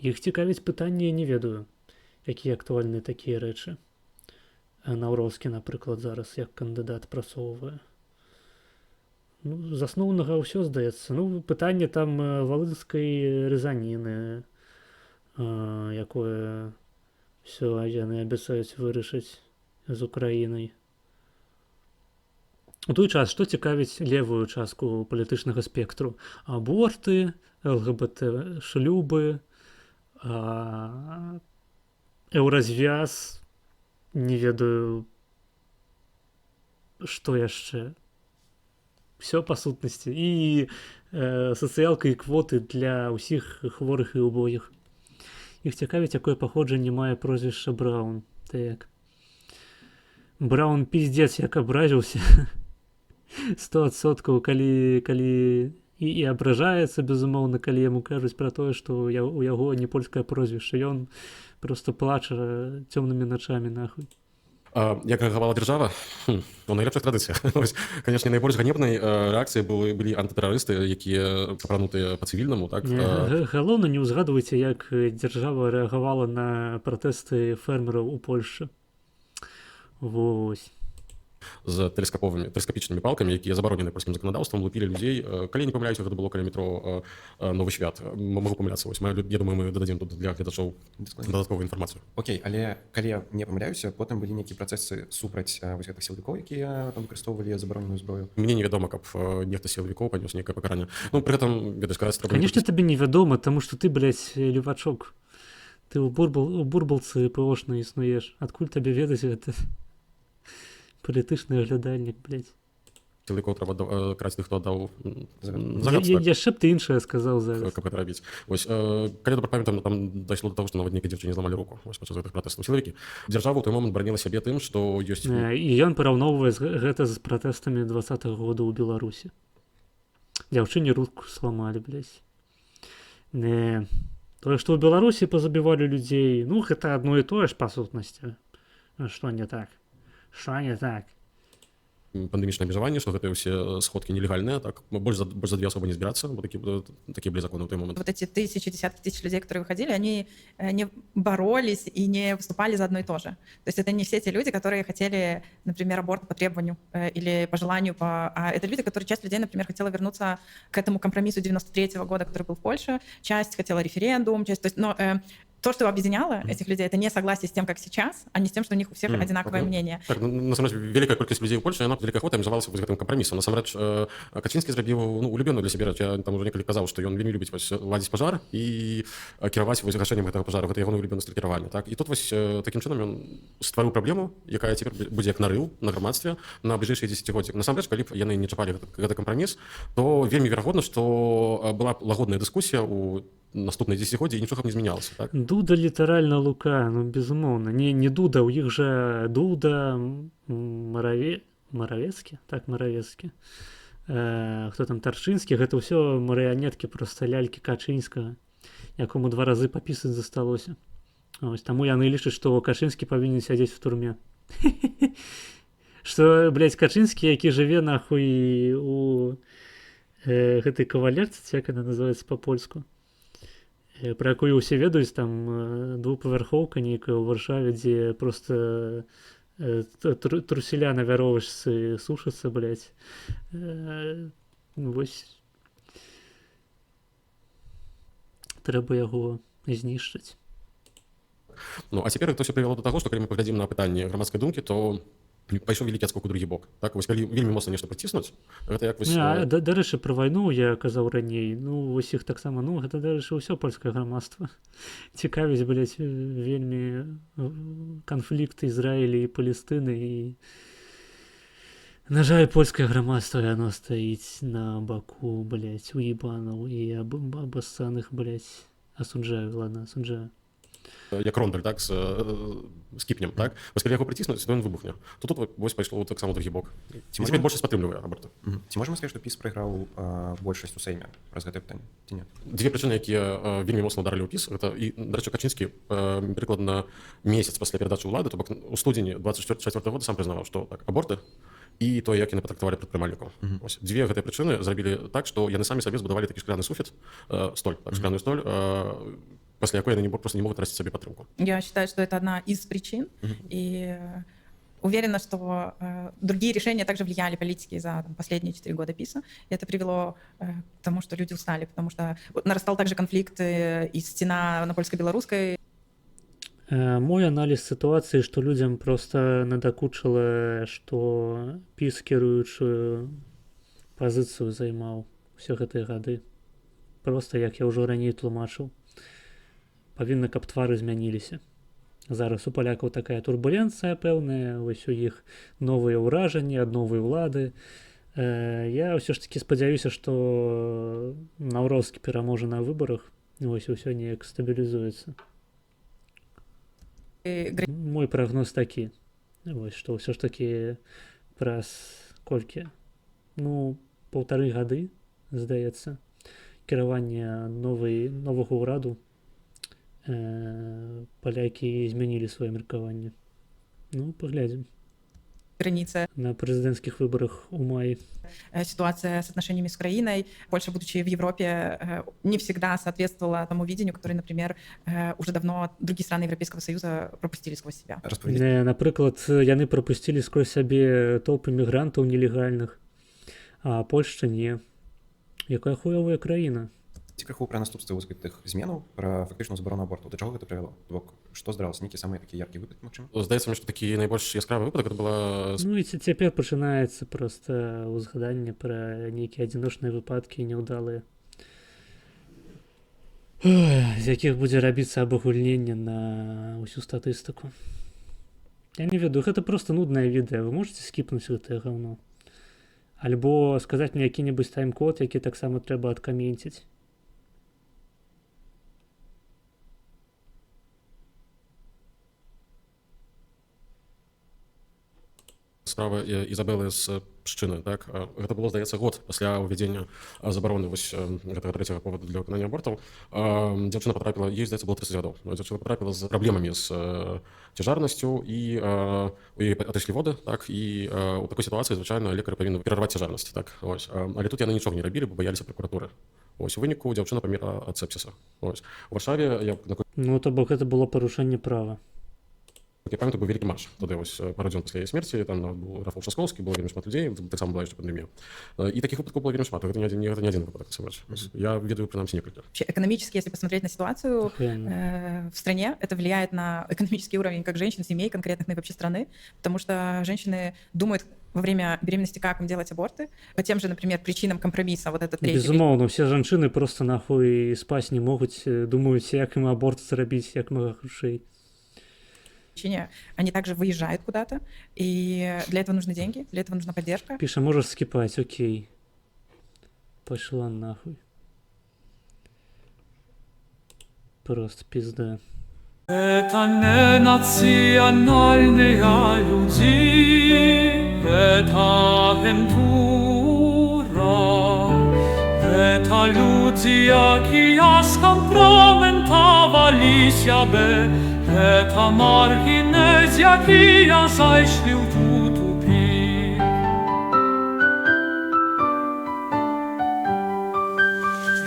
Іх цікавіць пытанне, я не ведаю, якія актуальныя такія рэчы. Наўроцкі, напрыклад, зараз як кандыдат прасоўвае. Ну, з асноўнага ўсё, здаецца. Ну, пытанне там валынскай рэзаніны, якое всё яны абяцаюць вырашыць з Украінай. У той час, што цікавіць левую частку палітычнага спектру? Аборты, ЛГБТ шлюбы, еўразвяз, не ведаю, што яшчэ. Всё па сутнасці. І сацыялка і квоты для ўсіх хворых і убогіх. Іх цікавіць, якое паходжанне мае прозвішча Браун. Так. Браун пиздец як абразіўся. 100%, калі і абражаецца, безумоўна, калі яму кажуць пра тое, што у яго не польскае прозвішча. Ён просто плача цёмнымі начамі, нахуй. Як рэагавала дзяржава? У найлепшых традыцыях. Вось, канешне, найбольш ганебнай рэакцыяй былі антытэрарысты, якія апранутыя па-цывільнаму, так. Не, галоўна, не ўзгадвайце, як дзяржава рэагавала на пратэсты фермераў у Польшчы. Вось. З тэлескаповымі, тэлескапічнымі палкамі, якія забаронены польскім заканадаўствам, лупілі людзей. Калі не памыляюся, гэта было каля метро Новы Свят. Магу памыляцца. Вось, я думаю, мы дададзім тут для гледачоў дадатковую інфармацыю. Окей, але калі я не памыляюся, потым былі нейкія працэсы супраць вось гэтых сілавікоў, якія там выкарыстоўвалі забароненую зброю. Мне невядома, каб нехта з сілавікоў панёс нейкае пакаранне. Ну, пры гэтым, ведаеш, сказаць трэба. Конечно, табе невядома, таму што ты, блядь, левачок. Ты ў бурбалцы ПОшнай існуеш. Адкуль табе ведаць гэта? Палітычны аглядальнік, блядь. Сілавікоў трэба караць тых, хто аддаў Загад. загад, так. Яшчэ б ты іншае сказаў зараз. Каб гэта рабіць. Вось, калі добра памятаю, там дайшло до таго, што нават нейкай дзяўчыне зламалі руку вось падчас гэтых пратэстаў. Сілавікі. Дзяржава ў той момант браніла сябе тым, што ёсць І ён параўноўвае гэта з пратэстамі 20-го года ў Беларусі. Дзяўчыне руку сламалі, блядь. Не. Тое, што ў Беларусі пазабівалі людзей, ну, гэта адно і тое ж па сутнасці. Ну, што не так? Што не так? Пандэмічнае абмежаванне, што гэтыя ўсе сходкі нелегальныя, так, больш за две асобы не збірацца, бо такі былі законы ў той момант. Вот эти тысячи, десятки тысяч людей, которые выходили, они не боролись и не выступали за одно и то же. То есть это не все те люди, которые хотели, например, аборт по требованию или по желанию, а это люди, которые, часть людей, например, хотела вернуться к этому компромиссу 93-го года, который был в Польше, часть хотела референдум, часть, то есть, но То, что объединяло этих людей, это не согласие с тем, как сейчас, а не с тем, что у них у всех одинаковое мнение. Так, ну, насамрэч вялікая колькасць людзей у Польшы, яна вялікая ахвота абмежавалася вось гэтым кампрамісам. Насамрэч Качынскі зрабіў, ну, улюбёную для сябе рэч. Я там уже некалі казаў, што ён вельмі любіць вось ладзіць пажар і кіраваць вось гашэннем гэтага пажару. Гэта ягоны улюбёны стыль кіравання. Так? І тут вось такім чынам ён стварыў праблему, якая цяпер будзе як нарыў на грамадстве на бліжэйшыя дзесяцігоддзі. Насамрэч, калі б яны не чапалі гэты кампраміс, то вельмі верагодна, што была б лагодная дыскусія ў наступныя дзесяцігоддзі і нічога б не змянялася. Так? Дуда літаральна Лука, ну безумоўна. Не, не Дуда, у іх жа Дуда, Маравецкі, так, Маравецкі. Хто там, Тарчынскі, гэта ўсё марыянеткі, проста лялькі Качынскага, якому 2 разы папісаць засталося. Ось, таму яны лічаць, што Качынскі павінен сядзець в турме. Што, блядь, Качынскі, які жыве нахуй у гэтай кавалерцы, ці як яна называецца па-польску, пра якую ўсе ведаюць, там двухпавярхоўка нейкая ў Варшаве, дзе просто труселя на вяровачцы сушацца, блядь. Вось трэба яго знішчыць. Ну, а цяпер гэта ўсё прывяло да таго, што калі мы паглядзім на пытанне грамадскай думкі, то пайшоў вялікі адскок у другі бок. Так, вось калі вельмі моцна нешта прыціснуць, гэта як вось, Не, а, дарэчы, пра вайну я казаў раней, ну, вось іх таксама, ну, гэта, дарэчы, ўсё польскае грамадства. Цікавіць, блядь, вельмі канфлікт Ізраіля і Палестыны. І, на жаль, польскае грамадства, яно стаіць на баку, блядь, уебанаў і абассаных, блядь, асуджаю, ладно, асуджаю. Як рондаль, так, з кіпнем, так? Вось калі яго прыціснуць, то ён выбухне. То тут вось пайшло таксама другі бок. Ці І цяпер большасць падтрымлівае аборты. Ці можам сказаць, што ПіС прайграў большасць у Сейме праз гэтае пытанне? Ці не? Дзве прычыны, якія вельмі моцна ударылі ў ПіС, гэта і, дарэчы, Качынскі прыкладна месяц пасля перадачы ўлады, то бок у студзені 24 года сам прызнаваў, што так, аборты і то, як яны патрактавалі прадпрымальнікаў. Ось дзве гэтыя прычыны зрабілі так, што яны самі сабе збудавалі такі шкляны суфіт, столь, так, шкляную столь, пасля якой яны просто не могут расці сабе падтрымку. Я считаю, что это одна из причин, и уверена, что другие решения также влияли политики за последние 4 года ПИСа. И это привело к тому, что люди устали, потому что нарастал также конфликт и стена на польско-белорусской. Мой анализ ситуации, что людям просто надокучило, что ПИС кіруючую позицию займаў все гэтыя гады. Просто, як я ўжо раней тлумачыў, павінна, каб твары змяніліся. Зараз у палякаў такая турбуленцыя пэўная, вось у іх новыя ўражанні ад новай улады. Я ўсё ж такі спадзяюся, што Наўроцкі пераможа на выбарах, вось усё неяк стабілізуецца. Мой прагноз такі, вось, што ўсё ж такі праз колькі, ну, паўтары гады, здаецца, кіраванне новага ўраду палякі змянілі сваё меркаванне. Ну, паглядзім. Граница. На президентских выборах у маі. Ситуация с отношениями с Украиной, Польша, будучи в Европе, не всегда соответствовала тому видению, которое, например, уже давно другие страны Европейского Союза пропустили сквозь себя. Распавядзі. Напрыклад, яны пропустили сквозь сябе толпы мігрантаў нелегальных, а Польшча не. Якая хуёвая краіна. Ці крыху пра наступствы вось гэтых зменаў, пра фактычную забарону абортаў. Да чаго гэта прывяло? То бок, што здаралася? Нейкі самыя такія яркія выпадкі, магчыма? Здаецца мне, што такі найбольш яскравы выпадак это была Ну і цяпер пачынаецца проста ўзгаданне пра нейкія адзіночныя выпадкі няўдалыя, з якіх будзе рабіцца абагульненне на ўсю статыстыку. Я не ведаю, гэта проста нуднае відэа. Вы можете скіпнуць гэтае гаўно? Альбо сказаць мне які-небудзь тайм-код, які таксама трэба адкаменціць. Справа Ізабелы з Пшчыны, так? Гэта было, здаецца, год пасля ўвядзення забароны вось гэтага трэцяга поводу для выканання абортаў. Дзяўчына патрапіла, ёй, здаецца, было 30 гадоў. Но дзяўчына патрапіла з праблемамі з цяжарнасцю, і у яе адышлі воды, так? І у такой сітуацыі, звычайна, лекары павінны перарваць цяжарнасць, так? Ось. Але тут яны нічога не рабілі, бо баяліся пракуратуры. Ось, у выніку дзяўчына памерла ад сепсіса. Ось. У Варшаве, я наколькі Ну, то бок гэта было парушэнне права. Я памятаю, быў вялікі марш тады, вось, пару дзён пасля яе смерці. Там нават быў Рафал Часковскі, было вельмі шмат людзей, таксама была яшчэ пандемія. І такіх выпадкаў было вельмі шмат. Гэта не адзін выпадак насамрэч. Я ведаю прынамсі некалькі. Вообще, экономически, если посмотреть на ситуацию Охуенно. В стране, это влияет на экономический уровень как женщин, семей конкретных, ну и вообще страны, потому что женщины думают во время беременности, как им делать аборты, по тем же, например, причинам компромисса, вот этот третий. Безумоўна, усе жанчыны просто нахуй спаць не могуць, думаюць, як ім аборт зрабіць як мага хутчэй. Причине, они также выезжают куда-то, и для этого нужны деньги, для этого нужна поддержка. Піша: «Можаш скіпаць». Окей. Пошла нахуй. Просто пизда. Это не нацыянальныя людзі, это агентура, это людзі, якія скампраmentавалі сябе, это маргінез, якія зайшлі ў